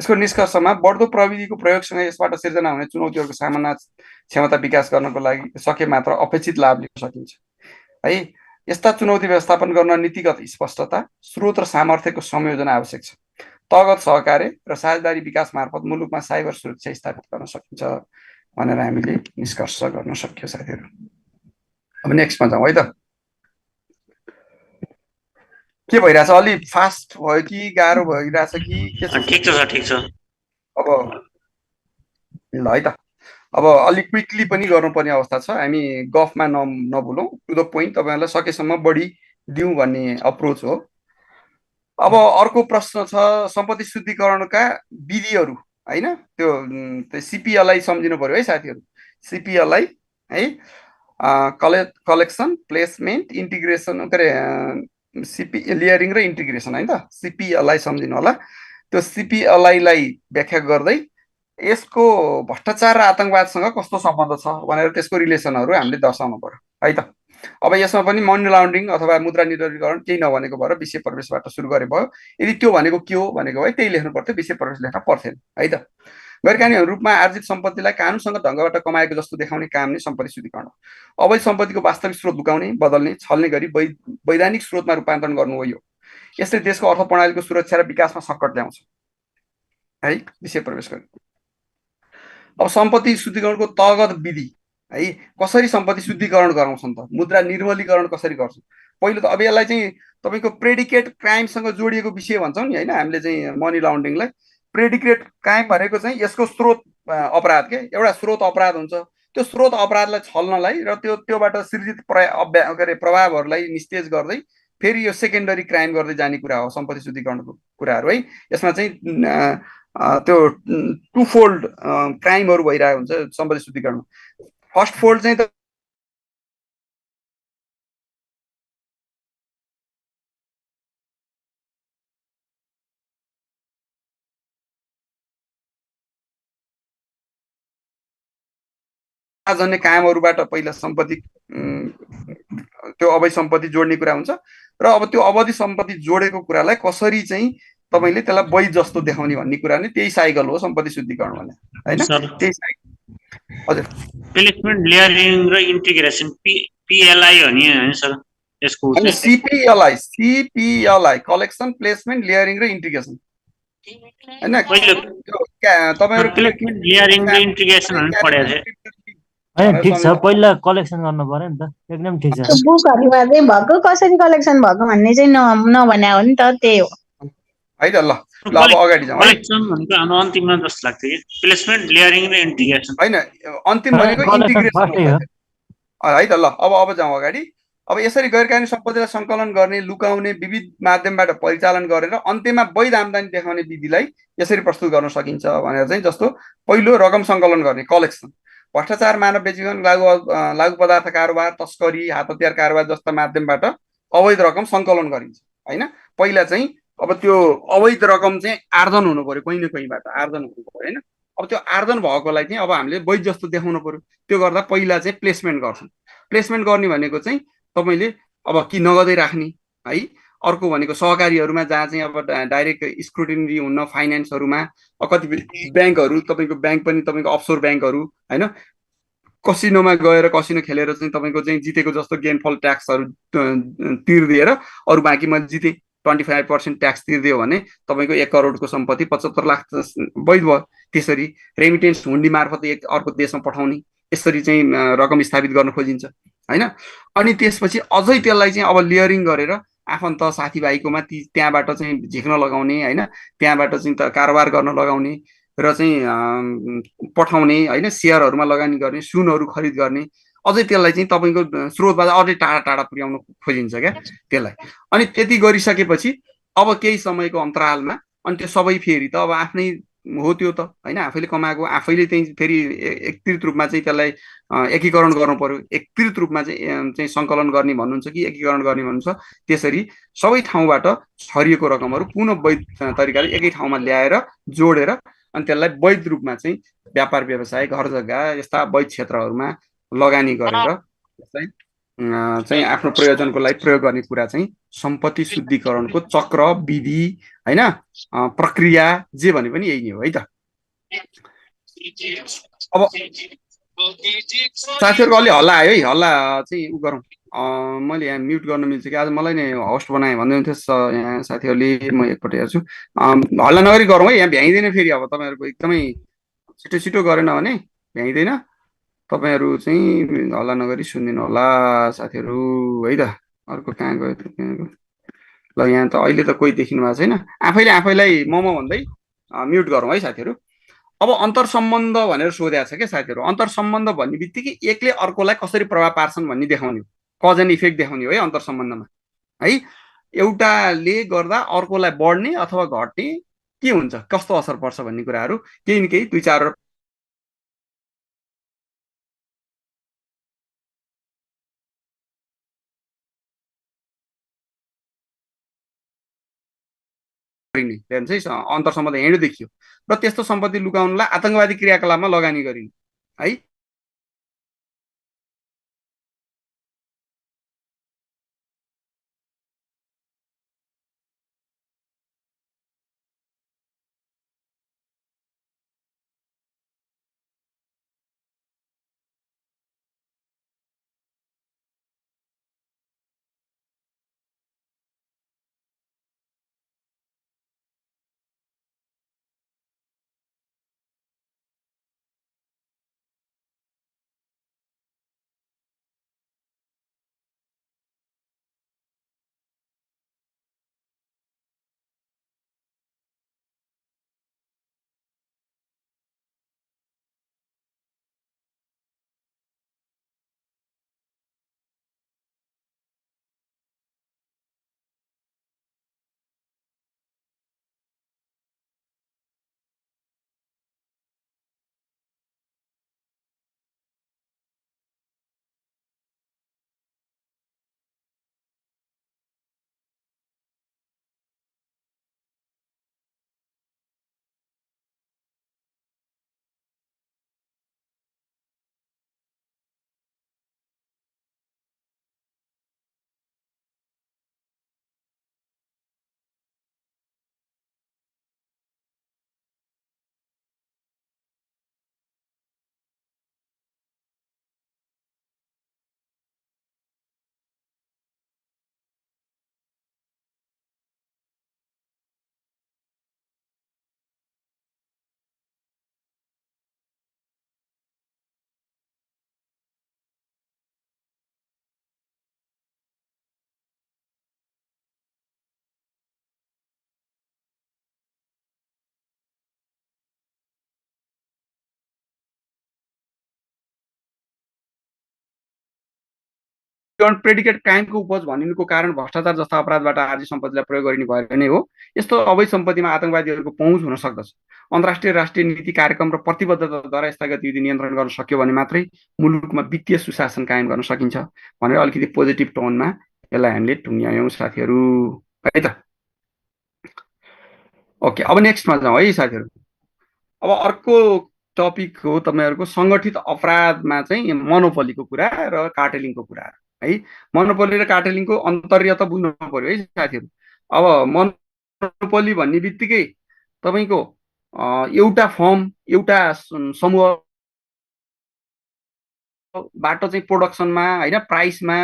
यसको निष्कर्षमा बढ्दो प्रविधिको प्रयोगसँग यसबाट सिर्जना हुने चुनौतीहरूको सामना क्षमता विकास गर्नको लागि सके मात्र अपेक्षित लाभ लिन सकिन्छ है। यस्ता चुनौती व्यवस्थापन गर्न नीतिगत स्पष्टता, स्रोत र सामर्थ्यको संयोजन आवश्यक छ। तगत सहकार्य र साझेदारी विकास मार्फत मुलुकमा साइबर सुरक्षा स्थापित गर्न सकिन्छ भनेर हामीले निष्कर्ष गर्न सक्यो साथीहरू। अब नेक्स्टमा जाउँ है त। के भइरहेछ, अलि फास्ट भयो कि गाह्रो भइरहेछ कि के छ? ठिक छ सर, ठिक छ। अब ल है त, अब अलिक क्विकली पनि गर्नुपर्ने अवस्था छ। हामी गफमा नभुलौँ, टु द पोइन्ट, तपाईँहरूलाई सकेसम्म बढी दिउँ भन्ने अप्रोच हो। अब अर्को प्रश्न छ सम्पत्ति शुद्धिकरणका विधिहरू होइन, त्यो सिपिएलआई सम्झिनु पर्यो है साथीहरू। सिपिएलआई है, कलेक्सन प्लेसमेन्ट इन्टिग्रेसन के अरे लेयरिङ र इन्टिग्रेसन होइन त, सिपिएलआई सम्झिनु होला। त्यो सिपिएलआईलाई व्याख्या गर्दै यसको भ्रष्टाचार र आतङ्कवादसँग कस्तो सम्बन्ध छ भनेर त्यसको रिलेसनहरू हामीले दर्शाउनु पर्यो है त। अब यसमा पनि मनी लाउन्ड्रिङ अथवा मुद्रा निर्धारीकरण केही नभनेको भएर विषय प्रवेशबाट सुरु गरे भयो। यदि त्यो भनेको के हो भनेको भए त्यही लेख्नु पर्थ्यो, विषय प्रवेश लेख्न पर्थेन है त। गैर कानुनी रूपमा आर्जित सम्पत्तिलाई कानुनसँग ढङ्गबाट कमाएको जस्तो देखाउने काम नै सम्पत्ति शुद्धिकरण हो। अवैध सम्पत्तिको वास्तविक स्रोत लुकाउने, बदल्ने, छल्ने गरी वैधानिक स्रोतमा रूपान्तरण गर्नु हो। यो यसले देशको अर्थ प्रणालीको सुरक्षा र विकासमा सङ्कट ल्याउँछ है। विषय प्रवेश गर्नु। अब सम्पत्ति शुद्धिकरणको तगत विधि है। कसरी सम्पत्ति शुद्धिकरण गराउँछन् त, मुद्रा निर्मलीकरण कसरी गर्छौँ? पहिलो त अब यसलाई चाहिँ तपाईँको प्रेडिकेट क्राइमसँग जोडिएको विषय भन्छौँ नि होइन, हामीले चाहिँ मनी लन्ड्रिङलाई। प्रेडिकेट क्राइम भनेको चाहिँ यसको स्रोत अपराध के, एउटा स्रोत अपराध हुन्छ। त्यो स्रोत अपराधलाई छल्नलाई र त्योबाट सृजित के अरे प्रभावहरूलाई निस्तेज गर्दै फेरि यो सेकेन्डरी क्राइम गर्दै जाने कुरा हो सम्पत्ति शुद्धिकरणको कुराहरू है। यसमा चाहिँ त्यो टु फोल्ड क्राइमहरू भइरहेको हुन्छ सम्पत्ति शुद्धिकरणमा। फर्स्ट फोल्ड चाहिँ त जन्य कामहरूबाट पहिला सम्पत्ति त्यो अवैध सम्पत्ति जोड्ने कुरा हुन्छ र अब त्यो अवैध सम्पत्ति जोडेको कुरालाई कसरी चाहिँ तपाईँले त्यसलाई वैध जस्तो देखाउने भन्ने कुरा नै त्यही साइकल हो सम्पत्ति शुद्धिकरण भने होइन, सर त्यही साइकल। हजुर, प्लेसमेन्ट लेयरिङ र इन्टिग्रेसन पिएलआई हो नि होइन सर यसको होइन चाहिँ? सिपिएलआई कलेक्सन प्लेसमेन्ट लेयरिङ र इन्टिग्रेसन होइन। पहिले तपाईँहरू प्लेसमेन्ट लेयरिङ र इन्टिग्रेसन पनि पढेको थिएँ। होइन ठिक छ, पहिला कलेक्सन गर्नु पर्यो नि त, एकदम ठिक छ। बुकहरूमा चाहिँ भएको कसरी कलेक्सन भएको भन्ने चाहिँ नभने हो नि त, त्यही हो है त। ल ल अब अगाडि जाउँ है। कलेक्सन भनेको हाम्रो अन्तिममा जस्तो लाग्थ्यो कि प्लेसमेन्ट लेयरिङ र इन्टिग्रेसन होइन, अन्तिम भनेको इन्टिग्रेसन हो है त। ल अब जाउँ अगाडि। अब यसरी गैर कानुनी सम्पत्तिलाई सङ्कलन गर्ने, लुकाउने, विविध माध्यमबाट परिचालन गरेर अन्त्यमा वैध आम्दानी देखाउने विधिलाई यसरी प्रस्तुत गर्न सकिन्छ भनेर चाहिँ, जस्तो पहिलो रकम सङ्कलन गर्ने कलेक्सन, भ्रष्टाचार, मानव बेचबिखन, लागु पदार्थ कारोबार, तस्करी, हात हतियार कारोबार जस्ता माध्यमबाट अवैध रकम सङ्कलन गरिन्छ होइन। पहिला चाहिँ अब त्यो अवैध रकम चाहिँ आर्जन हुनु पर्यो, कहीँ न कहीँबाट आर्जन हुनु पर्यो होइन। अब त्यो आर्जन भएकोलाई चाहिँ अब हामीले वैध जस्तो देखाउनु पर्यो। त्यो गर्दा पहिला चाहिँ प्लेसमेन्ट गर्छौँ। प्लेसमेन्ट गर्ने भनेको चाहिँ तपाईँले अब कि नगदै राख्ने है। अर्को भनेको सहकारीहरूमा जहाँ चाहिँ अब डाइरेक्ट स्क्रुटिनी हुन्न, फाइनेन्सहरूमा कतिपय ब्याङ्कहरू, तपाईँको ब्याङ्क पनि तपाईँको अफसोर ब्याङ्कहरू होइन, कसिनोमा गएर कसिनो खेलेर चाहिँ तपाईँको चाहिँ जितेको जस्तो गेमफल ट्याक्सहरू तिर्दिएर अरू बाँकी मैले जितेँ 25% ट्याक्स तिरिदियो भने तपाईँको 1 करोडको सम्पत्ति 75 लाख वैध भयो। त्यसरी रेमिटेन्स हुन्डी मार्फत एक अर्को देशमा पठाउने, यसरी चाहिँ रकम स्थापित गर्न खोजिन्छ होइन। अनि त्यसपछि अझै त्यसलाई चाहिँ अब लेयरिङ गरेर आफन्त साथीभाइकोमा त्यहाँबाट चाहिँ झिक्न लगाउने होइन, त्यहाँबाट चाहिँ कारोबार गर्न लगाउने र चाहिँ पठाउने होइन, सेयरहरूमा लगानी गर्ने, सुनहरू खरिद गर्ने, अझै त्यसलाई चाहिँ तपाईँको स्रोतबाट अझै टाढा टाढा पुर्याउन खोजिन्छ क्या त्यसलाई। अनि त्यति गरिसकेपछि अब केही समयको अन्तरालमा अनि त्यो सबै फेरि त अब आफ्नै हो त्यो त होइन, आफैले कमाएको, आफैले चाहिँ फेरि एकीकृत रूपमा चाहिँ त्यसलाई एकीकरण गर्नु पर्यो। एकीकृत रूपमा चाहिँ सङ्कलन गर्ने भन्नुहुन्छ कि एकीकरण गर्ने भन्नुहुन्छ, त्यसरी सबै ठाउँबाट छरिएको रकमहरू पुनः वैध तरिकाले एकै ठाउँमा ल्याएर जोडेर अनि त्यसलाई वैध रूपमा चाहिँ व्यापार व्यवसाय, घर जग्गा यस्ता वैध क्षेत्रहरूमा लगानी गरेर चाहिँ आफ्नो प्रयोजनको लागि प्रयोग गर्ने कुरा चाहिँ सम्पत्ति शुद्धिकरणको चक्र, विधि होइन, प्रक्रिया जे भने पनि यही नै हो है त। अब साथीहरूको अलि हल्ला आयो है, हल्ला चाहिँ उ गरौँ। मैले यहाँ म्युट गर्न मिल्छ कि? आज मलाई नै होस्ट बनाएँ भन्दै हुन्थ्यो यहाँ साथीहरूले, म एकपल्ट हेर्छु। हल्ला नगरी गरौँ है, यहाँ भ्याइँदैन फेरि। अब तपाईँहरूको एकदमै छिटो छिटो गरेन भने भ्याइँदैन। तपाईँहरू चाहिँ हल्ला नगरी सुनिदिनु होला साथीहरू है त। अर्को कहाँ गयो त, कहाँ गयो? ल यहाँ त अहिले त कोही देखिनु भएको छैन। आफैले आफैलाई मम भन्दै म्युट गरौँ है साथीहरू। अब अन्तर सम्बन्ध भनेर सोधेको छ क्या साथीहरू। अन्तर सम्बन्ध भन्ने बित्तिकै एकले अर्कोलाई कसरी प्रभाव पार्छन् भन्ने देखाउने हो, कज एन्ड इफेक्ट देखाउने हो है अन्तर सम्बन्धमा है। एउटाले गर्दा अर्कोलाई बढ्ने अथवा घट्ने के हुन्छ, कस्तो असर पर्छ भन्ने कुराहरू केही न केही 2-4चाहिँ अन्तर सम्बन्ध हिँड्यो देखियो र त्यस्तो सम्पत्ति लुकाउनलाई आतङ्कवादी क्रियाकलापमा लगानी गरिने सुदृढीकरण प्रेडिकेट क्राइमको उपज भनिनुको कारण भ्रष्टाचार जस्ता अपराधबाट आर्जित सम्पत्तिलाई प्रयोग गरिने भएर नै हो। यस्तो अवैध सम्पत्तिमा आतंकवादीहरूको पहुँच हुन सक्दछ। अन्तर्राष्ट्रिय राष्ट्रिय नीति कार्यक्रम र प्रतिबद्धताद्वारा यस्ता गतिविधि नियन्त्रण गर्न सक्यो भने मात्रै मुलुकमा वित्तीय सुशासन कायम गर्न सकिन्छ भनेर अलिकति पोजिटिभ टोनमा यसलाई हामीले टुङ्ग्यायौँ साथीहरू, है त। ओके, अब नेक्स्टमा जाउँ है साथीहरू। अब अर्को टपिक हो तपाईँहरूको सङ्गठित अपराधमा चाहिँ मोनोपोलीको कुरा र कार्टेलिङको कुरा है। मोनोपोली र कार्टेलिङको अन्तर्य त बुझ्नु पर्यो है साथीहरू। अब मोनोपोली भन्ने बित्तिकै तपाईँको एउटा फर्म एउटा समूहबाट चाहिँ प्रोडक्सनमा होइन प्राइसमा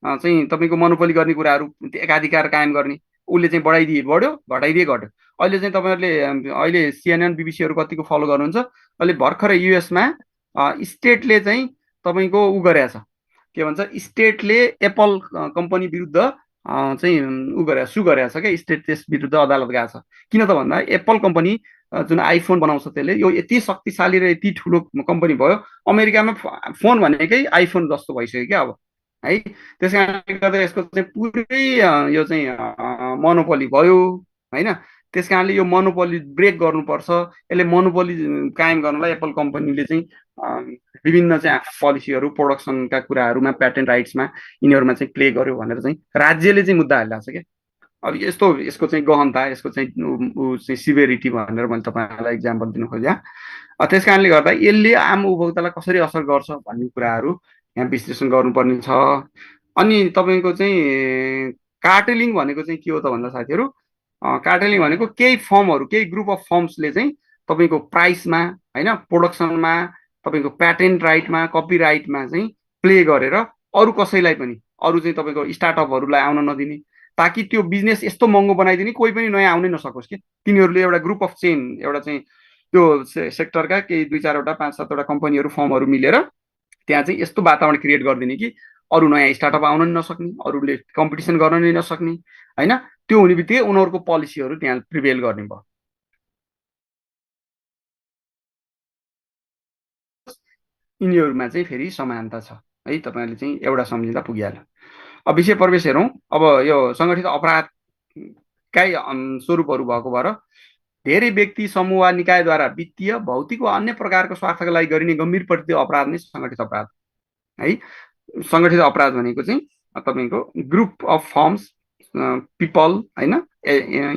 चाहिँ तपाईँको मोनोपोली गर्ने कुराहरू, एकाधिकार कायम गर्ने, उसले चाहिँ बढाइदिए बढ्यो, घटाइदिए घट्यो। अहिले चाहिँ तपाईँहरूले अहिले CNN BBC कतिको फलो गर्नुहुन्छ। अहिले भर्खरै युएसमा स्टेटले चाहिँ तपाईँको उ गरेछ, के भन्छ, स्टेटले एप्पल कम्पनी विरुद्ध चाहिँ उ गरेछ, सु गरेछ क्या, स्टेट त्यस विरुद्ध अदालत गएको छ। किन त भन्दा एप्पल कम्पनी जुन आइफोन बनाउँछ त्यसले यो यति शक्तिशाली र यति ठुलो कम्पनी भयो, अमेरिकामा फोन भनेकै आइफोन जस्तो भइसक्यो क्या अब है। त्यस कारणले गर्दा यसको चाहिँ पुरै यो चाहिँ मोनोपोली भयो होइन। त्यस कारणले यो मोनोपोली ब्रेक गर्नुपर्छ। यसले मोनोपोली कायम गर्नलाई एप्पल कम्पनीले चाहिँ विभिन्न चाहिँ पोलिसीहरू, प्रोडक्सनका कुराहरूमा, प्याटेन्ट राइट्समा यिनीहरूमा चाहिँ प्ले गर्यो भनेर चाहिँ राज्यले चाहिँ मुद्दा हालिरहेको छ क्या। अब यसको चाहिँ गहनता, यसको चाहिँ सिभिरिटी भनेर मैले तपाईँलाई इक्जाम्पल दिनु खोजेँ। त्यस कारणले गर्दा यसले आम उपभोक्तालाई कसरी असर गर्छ भन्ने कुराहरू यहाँ विश्लेषण गर्नुपर्ने छ। अनि तपाईँको चाहिँ कार्टेलिङ भनेको चाहिँ के हो त भन्दा साथीहरू, कार्टेलिङ भनेको केही फर्महरू, केही ग्रुप अफ फर्म्सले चाहिँ तपाईँको प्राइसमा होइन, प्रोडक्सनमा, तपाईँको प्याटेन्ट राइटमा, कपिराइटमा चाहिँ प्ले गरेर अरू कसैलाई पनि, अरू चाहिँ तपाईँको स्टार्टअपहरूलाई आउन नदिने, ताकि त्यो बिजनेस यस्तो महँगो बनाइदिने कोही पनि नयाँ आउनै नसकोस् कि। तिनीहरूले एउटा ग्रुप अफ चेन, एउटा चाहिँ त्यो सेक्टरका केही 2-4वटा 5-7वटा कम्पनीहरू, फर्महरू मिलेर त्यहाँ चाहिँ यस्तो वातावरण क्रिएट गरिदिने कि अरू नयाँ स्टार्टअप आउन नै नसक्ने, अरूले कम्पिटिसन गर्न नै नसक्ने होइन। त्यो हुने बित्तिकै उनीहरूको पोलिसीहरू त्यहाँ प्रिभेल गर्ने भयो। यिनीहरूमा चाहिँ फेरि समानता छ है, तपाईँहरूले चाहिँ एउटा सम्झिँदा पुगिहाल्यो। अब विषय प्रवेश हेरौँ। अब यो सङ्गठित अपराधकै स्वरूपहरू भएको भएर धेरै व्यक्ति, समूह वा निकायद्वारा वित्तीय, भौतिक वा अन्य प्रकारको स्वार्थका लागि गरिने गम्भीर प्रकृति अपराध नै सङ्गठित अपराध है। सङ्गठित अपराध भनेको चाहिँ तपाईँको ग्रुप अफ फर्म्स, पिपल होइन,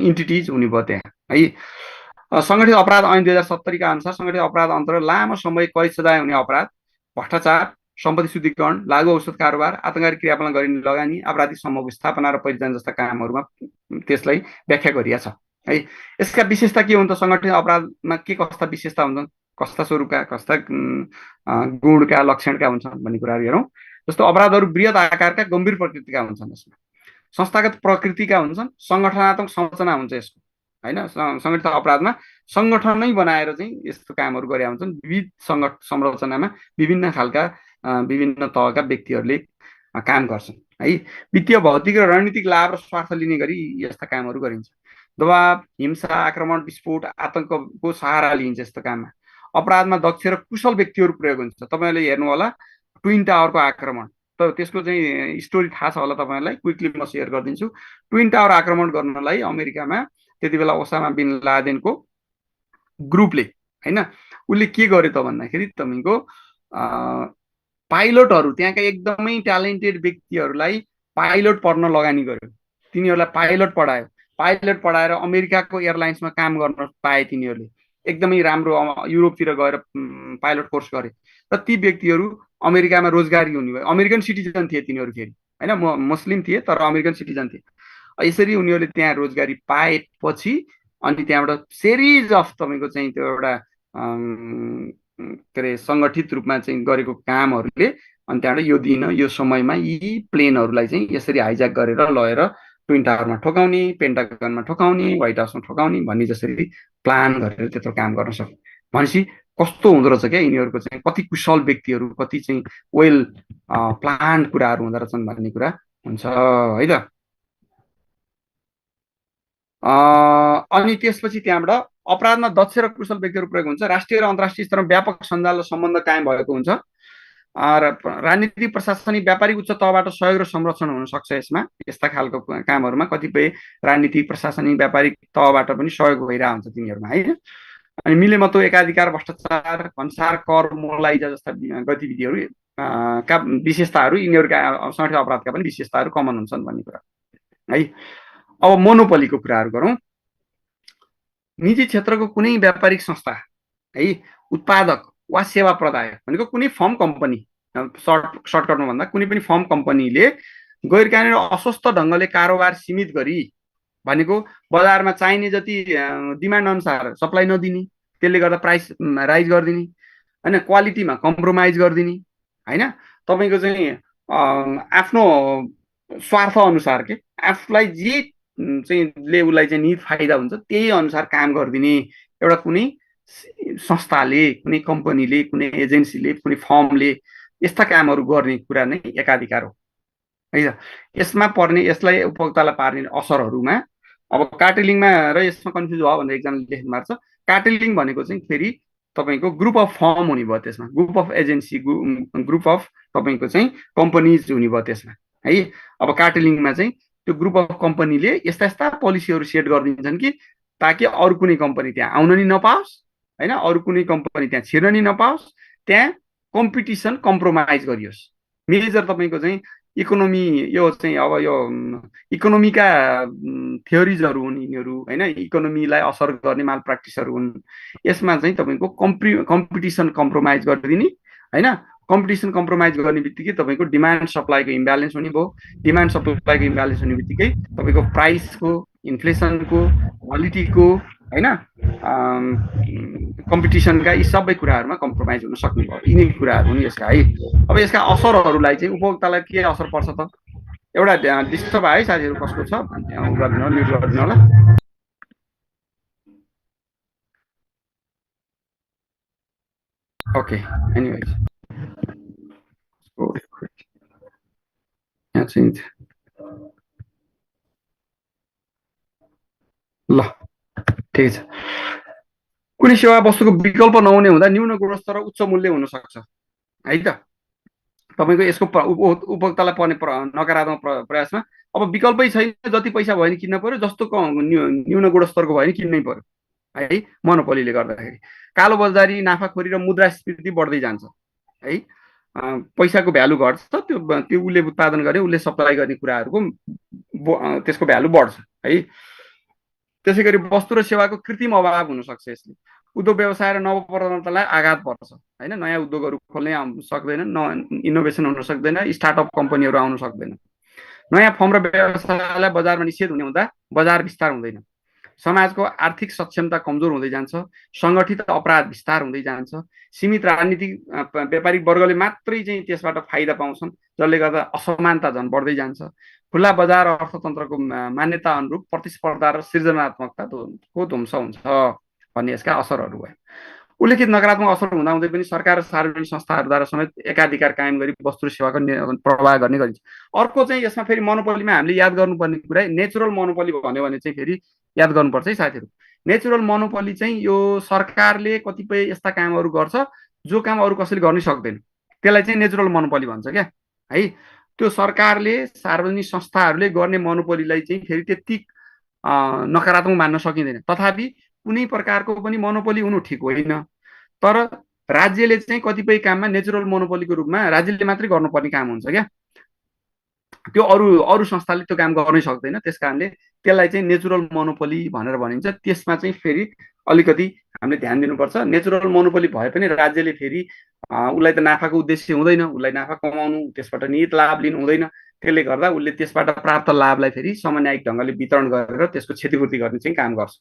इन्टिटिज हुने भयो त्यहाँ है। सङ्गठित अपराध ऐन 2070 का अनुसार सङ्गठित अपराध अन्तर्गत लामो समय कैद सजाय हुने अपराध, भ्रष्टाचार, सम्पत्ति शुद्धिकरण, लागु औषध कारोबार, आतङ्ककारी क्रियाकलाप गरिने लगानी, आपराधिक समूहको स्थापना र परिचालन जस्ता कामहरूमा त्यसलाई व्याख्या गरिएको छ है। यसका विशेषता के हुन् त? सङ्गठित अपराधमा के कस्ता विशेषता हुन्छन्, कस्ता स्वरूपका, कस्ता गुणका, लक्षणका हुन्छन् भन्ने कुराहरू हेरौँ। जस्तो अपराधहरू बृहत आकारका, गम्भीर प्रकृतिका हुन्छन्। यसमा संस्थागत प्रकृतिका हुन्छन्, सङ्गठनात्मक संरचना हुन्छ यसको होइन। सङ्गठित अपराधमा सङ्गठनै बनाएर चाहिँ यस्तो कामहरू गरे हुन्छन्। विविध संरचनामा विभिन्न खालका विभिन्न तहका व्यक्तिहरूले काम गर्छन् है। वित्तीय, भौतिक र रणनीतिक लाभ र स्वार्थ लिने गरी यस्ता कामहरू गरिन्छ। दबाव, हिंसा, आक्रमण, विस्फोट, आतङ्कको सहारा लिइन्छ यस्तो काममा। अपराधमा दक्ष र कुशल व्यक्तिहरू प्रयोग हुन्छ। तपाईँहरूले हेर्नु होला ट्विन टावरको आक्रमण, त त्यसको चाहिँ स्टोरी थाहा छ होला तपाईँहरूलाई, क्विकली म सेयर गरिदिन्छु। ट्विन टावर आक्रमण गर्नलाई अमेरिकामा त्यति बेला ओसामा बिन लादेनको ग्रुपले होइन, उसले के गर्यो त भन्दाखेरि तपाईँको पाइलटहरू, त्यहाँका एकदमै ट्यालेन्टेड व्यक्तिहरूलाई पाइलट पढ्न लगानी गर्यो। तिनीहरूलाई पाइलट पढायो। पाइलट पढाएर अमेरिकाको एयरलाइन्समा काम गर्न पाए तिनीहरूले। एकदमै राम्रो युरोपतिर गएर पाइलट कोर्स गरे र ती व्यक्तिहरू अमेरिकामा रोजगारी हुने भयो। अमेरिकन सिटिजन थिए तिनीहरू फेरि होइन, मुस्लिम थिए तर अमेरिकन सिटिजन थिए। यसरी उनीहरूले त्यहाँ रोजगारी पाएपछि अनि त्यहाँबाट सिरिज अफ तपाईँको चाहिँ त्यो एउटा के अरे सङ्गठित रूपमा चाहिँ गरेको कामहरूले अनि त्यहाँबाट यो दिन यो समयमा यी प्लेनहरूलाई चाहिँ यसरी हाइज्याक गरेर लगेर ट्विन टावरमा ठोकाउने, पेन्टागनमा ठोकाउने, व्हाइट हाउसमा ठोकाउने भन्ने जसरी प्लान गरेर त्यत्रो काम गर्न सक्यो भनेपछि कस्तो हुँदो रहेछ क्या यिनीहरूको चाहिँ, कति कुशल व्यक्तिहरू, कति चाहिँ वेल प्लान कुराहरू हुँदो रहेछन् भन्ने कुरा हुन्छ है त। अनि त्यसपछि त्यहाँबाट अपराधमा दक्ष र कुशल व्यक्तिहरू प्रयोग हुन्छ। राष्ट्रिय र अन्तर्राष्ट्रिय स्तरमा व्यापक सञ्जाल र सम्बन्ध कायम भएको हुन्छ। राजनीतिक प्रशासनिक व्यापारिक उच्च तहबाट सहयोग र संरक्षण हुन सक्छ यसमा। यस्ता खालको कामहरूमा कतिपय राजनीतिक प्रशासनिक व्यापारिक तहबाट पनि सहयोग भइरहेको हुन्छ तिनीहरूमा होइन। अनि मिलेमतो एकाधिकार भ्रष्टाचार भन्सार कर मोलाइजा जस्ता गतिविधिहरू का विशेषताहरू यिनीहरूका सङ्गठित अपराधका पनि विशेषताहरू कमन हुन्छन् भन्ने कुरा है। अब मोनोपोलीको कुराहरू गरौँ। निजी क्षेत्रको कुनै व्यापारिक संस्था है, उत्पादक वा सेवा प्रदायक भनेको कुनै फर्म कम्पनी, सर्टकटमा भन्दा कुनै पनि फर्म कम्पनीले गैर कानुनी अस्वस्थ ढङ्गले कारोबार सीमित गरी भनेको बजारमा चाहिने जति डिमान्ड अनुसार सप्लाई नदिने, त्यसले गर्दा प्राइस राइज गरिदिने होइन, क्वालिटीमा कम्प्रोमाइज गरिदिने होइन, तपाईँको चाहिँ आफ्नो स्वार्थ अनुसार के आफूलाई जे चाहिँ ले उसलाई चाहिँ निट फाइदा हुन्छ त्यही अनुसार काम गरिदिने एउटा कुनै संस्थाले, कुनै कम्पनीले, कुनै एजेन्सीले, कुनै फर्मले यस्ता कामहरू गर्ने कुरा नै एकाधिकार हो है। यसमा पर्ने, यसलाई उपभोक्तालाई पार्ने असरहरूमा अब कार्टेलिङमा र यसमा कन्फ्युज भयो भनेर एकजनाले लेख्नु भएको छ। कार्टेलिङ भनेको चाहिँ फेरि तपाईँको ग्रुप अफ फर्म हुने भयो त्यसमा, group of agency, group of तपाईँको चाहिँ कम्पनीज हुने भयो त्यसमा है। अब कार्टेलिङमा चाहिँ त्यो ग्रुप अफ कम्पनीले यस्ता यस्ता पोलिसीहरू सेट गरिदिन्छन् कि ताकि अरू कुनै कम्पनी त्यहाँ आउन नि नपाओस् होइन, अरू कुनै कम्पनी त्यहाँ छिर्न नि नपाओस्, त्यहाँ कम्पिटिसन कम्प्रोमाइज गरियोस्। मेजर तपाईँको चाहिँ इकोनोमी, यो चाहिँ अब यो इकोनोमीका थ्योरिजहरू हुन् यिनीहरू होइन, इकोनोमीलाई असर गर्ने माल प्र्याक्टिसहरू हुन्। यसमा चाहिँ तपाईँको कम्पिटिसन कम्प्रोमाइज गरिदिने होइन। कम्पिटिसन कम्प्रोमाइज गर्ने बित्तिकै तपाईँको डिमान्ड सप्लाईको इम्ब्यालेन्स हुने भयो। डिमान्ड सप्लाईको इम्ब्यालेन्स हुने बित्तिकै तपाईँको प्राइसको, इन्फ्लेसनको, क्वालिटीको होइन, कम्पिटिसनका यी सबै कुराहरूमा कम्प्रोमाइज हुन सक्ने भयो। यिनै कुराहरू हुन् यसका है। अब यसका असरहरूलाई चाहिँ उपभोक्तालाई के असर पर्छ त? एउटा डिस्टर्ब है साथीहरू, कसको छ गरिदिनु, म्युट गरिदिनु होला। ओके, एनिवेज यहाँ चाहिँ ल ठिक छ। कुनै सेवा वस्तुको विकल्प नहुने हुँदा न्यून गुणस्तर र उच्च मूल्य हुन सक्छ है त। तपाईँको यसको उपभोक्तालाई पर्ने नकारात्मक प्रयासमा अब विकल्पै छैन, जति पैसा भयो नि किन्न पर्यो, जस्तो न्यून गुणस्तरको भयो नि किन्नै पर्यो है। मोनोपोलीले गर्दाखेरि कालो बजारी, नाफाखोरी र मुद्रास्फीति बढ्दै जान्छ है। पैसाको भ्यालु घट्छ, त्यो उसले उत्पादन गरे, उसले सप्लाई गर्ने कुराहरूको त्यसको भ्यालु बढ्छ है। त्यसै गरी वस्तु र सेवाको कृत्रिम अभाव हुनसक्छ। यसले उद्योग व्यवसाय र नवप्रवर्तनतालाई आघात पर्छ होइन। नयाँ उद्योगहरू खोल्नै सक्दैन, इनोभेसन हुन सक्दैन, स्टार्टअप कम्पनीहरू आउन सक्दैन। नयाँ फर्म र व्यवसायलाई बजारमा निषेध हुने हुँदा बजार विस्तार हुँदैन। समाजको आर्थिक सक्षमता कमजोर हुँदै जान्छ। सङ्गठित अपराध विस्तार हुँदै जान्छ। सीमित राजनीतिक व्यापारिक वर्गले मात्रै चाहिँ त्यसबाट फाइदा पाउँछन्, जसले गर्दा असमानता झन् बढ्दै जान्छ। खुला बजार अर्थतन्त्रको मान्यता अनुरूप प्रतिस्पर्धा र सृजनात्मकताको ध्वंस हुन्छ भन्ने यसका असरहरू भयो। उल्लेखित नकारात्मक असर हुँदाहुँदै पनि सरकार र सार्वजनिक संस्थाहरूद्वारा समेत एकाधिकार कायम गरी वस्तु र सेवाको प्रवाह गर्ने गरिन्छ। अर्को चाहिँ यसमा फेरि मोनोपोलीमा हामीले याद गर्नुपर्ने कुरा नेचुरल मोनोपोली भन्यो भने चाहिँ फेरि याद गर्नुपर्छ है साथीहरू। नेचुरल मोनोपोली चाहिँ यो सरकारले कतिपय यस्ता कामहरू गर्छ जो काम अरू कसैले गर्नै सक्दैन, त्यसलाई चाहिँ नेचुरल मोनोपोली भन्छ क्या है। त्यो सरकारले, सार्वजनिक संस्थाहरूले गर्ने मोनोपोलीलाई चाहिँ फेरि त्यति नकारात्मक मान्न सकिँदैन। तथापि कुनै प्रकारको पनि मोनोपोली हुनु ठिक होइन। तर राज्यले चाहिँ कतिपय काममा नेचुरल मोनोपोलीको रूपमा राज्यले मात्रै गर्नुपर्ने काम हुन्छ क्या, त्यो अरू संस्थाले त्यो काम गर्नै सक्दैन। त्यस कारणले त्यसलाई चाहिँ नेचुरल मोनोपोली भनेर भनिन्छ। त्यसमा चाहिँ फेरि अलिकति हामीले ध्यान दिनुपर्छ। नेचुरल मोनोपोली भए पनि राज्यले फेरि उसलाई त नाफाको उद्देश्य हुँदैन, उसलाई नाफा कमाउनु, त्यसबाट निहित लाभ लिनु हुँदैन। त्यसले गर्दा उसले त्यसबाट प्राप्त लाभलाई फेरि समन्वयिक ढङ्गले वितरण गरेर त्यसको क्षतिपूर्ति गर्ने चाहिँ काम गर्छ।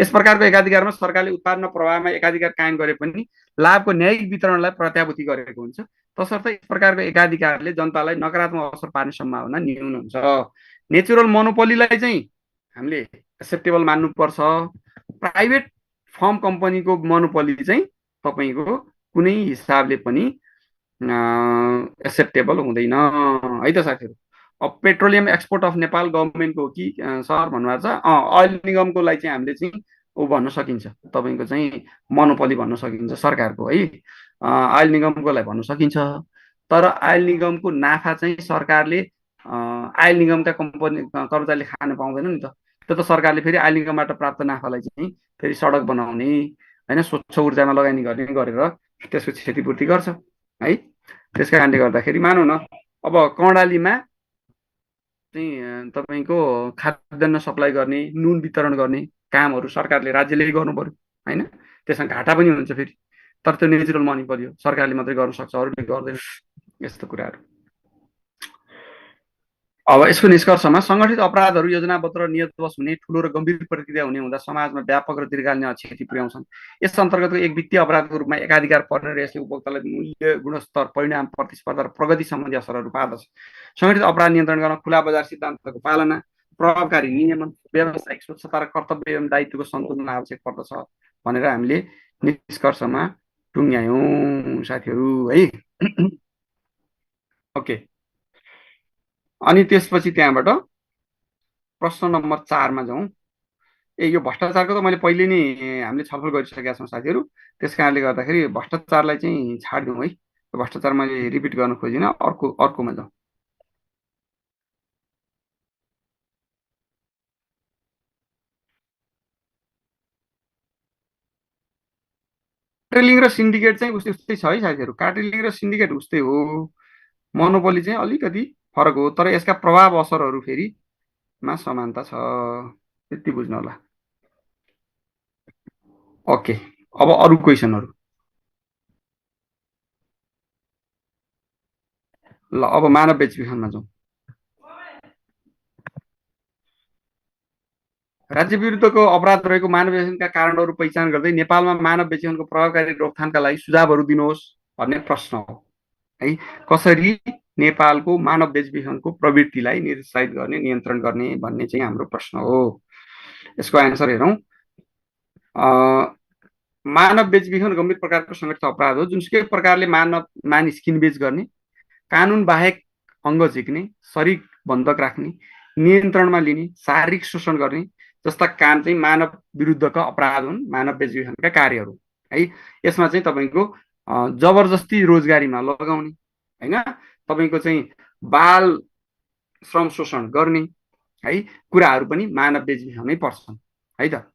यस प्रकारको एकाधिकारमा सरकारले उत्पादन प्रवाहमा एकाधिकार कायम गरे पनि लाभको न्यायिक वितरणलाई प्रत्याभूति गरेको हुन्छ। तसर्थ यस प्रकारको एकाधिकारले जनतालाई नकारात्मक असर पार्ने सम्भावना न्यून हुन्छ। नेचुरल मोनोपोलीलाई चाहिँ हामीले एक्सेप्टेबल मान्नुपर्छ। प्राइभेट फर्म कम्पनीको मोनोपोली चाहिँ तपाईँको कुनै हिसाबले पनि एक्सेप्टेबल हुँदैन है त साथीहरू। अब पेट्रोलियम एक्सपोर्ट अफ नेपाल गभर्मेन्टको कि सर भन्नुभएको छ, अयल निगमको लागि चाहिँ हामीले चाहिँ भन्न सकिन्छ, तपाईँको चाहिँ मोनोपोली भन्न सकिन्छ सरकारको है। अयल निगमको लागि भन्न सकिन्छ। तर आयल निगमको नाफा चाहिँ सरकारले आयल निगमका कर्मचारीले खान पाउँदैन नि त। त्यो त सरकारले फेरि आयल निगमबाट प्राप्त नाफालाई चाहिँ फेरि सडक बनाउने होइन स्वच्छ ऊर्जामा लगानी गर्ने गरेर त्यसको क्षतिपूर्ति गर्छ है। त्यसका कारणले गर्दाखेरि मानौँ न अब कर्णालीमा चाहिँ तपाईँको खाद्यान्न सप्लाई गर्ने नुन वितरण गर्ने कामहरू सरकारले राज्यले गर्नु पर्यो होइन। त्यसमा घाटा पनि हुन्छ फेरि, तर त्यो नेचुरल मनी पर्यो, सरकारले मात्रै गर्न सक्छ, अरूले गर्दैन यस्तो कुराहरू। अब यसको निष्कर्षमा सङ्गठित अपराधहरू योजनाबद्ध र नियतवश हुने ठुलो र गम्भीर प्रतिक्रिया हुने हुँदा समाजमा व्यापक र दीर्घकालीन क्षति पुर्याउँछन्। यस अन्तर्गतको एक वित्तीय अपराधको रूपमा एकाधिकार पर्ने र यसले उपभोक्तालाई मूल्य गुणस्तर परिणाम प्रतिस्पर्धा र प्रगति सम्बन्धी असरहरू पार्दछ। सङ्गठित अपराध नियन्त्रण गर्न खुला बजार सिद्धान्तको पालना, प्रभावकारी नियमन, व्यावसायिक स्वच्छता र कर्तव्य एवं दायित्वको सन्तुलन आवश्यक पर्दछ भनेर हामीले निष्कर्षमा टुङ्ग्यायौँ साथीहरू है। ओके, अनि त्यसपछि त्यहाँबाट प्रश्न नम्बर 4 मा जाउँ। यो भ्रष्टाचारको त मैले पहिले नै हामीले छलफल गरिसकेका छौँ साथीहरू, त्यस कारणले गर्दाखेरि भ्रष्टाचारलाई चाहिँ छाडिदिउँ है। भ्रष्टाचार मैले रिपिट गर्न खोजिनँ, अर्कोमा जाउँ। कार्टेलिङ र सिन्डिकेट चाहिँ उस्तै उस्तै छ है साथीहरू। कार्टेलिङ र सिन्डिकेट उस्तै हो, मोनोपोली चाहिँ अलिकति फरक हो, तर यसका प्रभाव असरहरू फेरि मा समानता छ, त्यति बुझ्नु होला। ओके, अब अरू क्वेसनहरू। ल अब मानव बेचबिखनमा जाउँ। राज्य विरुद्धको अपराध रहेको मानव बेचबिखनका कारणहरू पहिचान गर्दै नेपालमा मानव बेचबिखनको प्रभावकारी रोकथामका लागि सुझावहरू दिनुहोस् भन्ने प्रश्न हो है। कसरी नेपालको मानव बेचबिखनको प्रवृत्तिलाई निरुत्साहित गर्ने, नियन्त्रण गर्ने भन्ने चाहिँ हाम्रो प्रश्न हो। यसको एन्सर हेरौँ। मानव बेचबिखन गम्भीर प्रकारको सङ्गठित अपराध हो जुनसुकै प्रकारले मानिस किनबेच गर्ने, कानुन बाहेक अङ्ग झिक्ने, शरीर बन्धक राख्ने, नियन्त्रणमा लिने, शारीरिक शोषण गर्ने जस्ता काम चाहिँ मानव विरुद्धका अपराध हुन्, मानव बेचबिखनका कार्यहरू है। यसमा चाहिँ तपाईँको जबरजस्ती रोजगारीमा लगाउने होइन, तपाईँको चाहिँ बाल श्रम शोषण गर्ने है कुराहरू पनि मानव बेचबिखनै पर्छन् है त।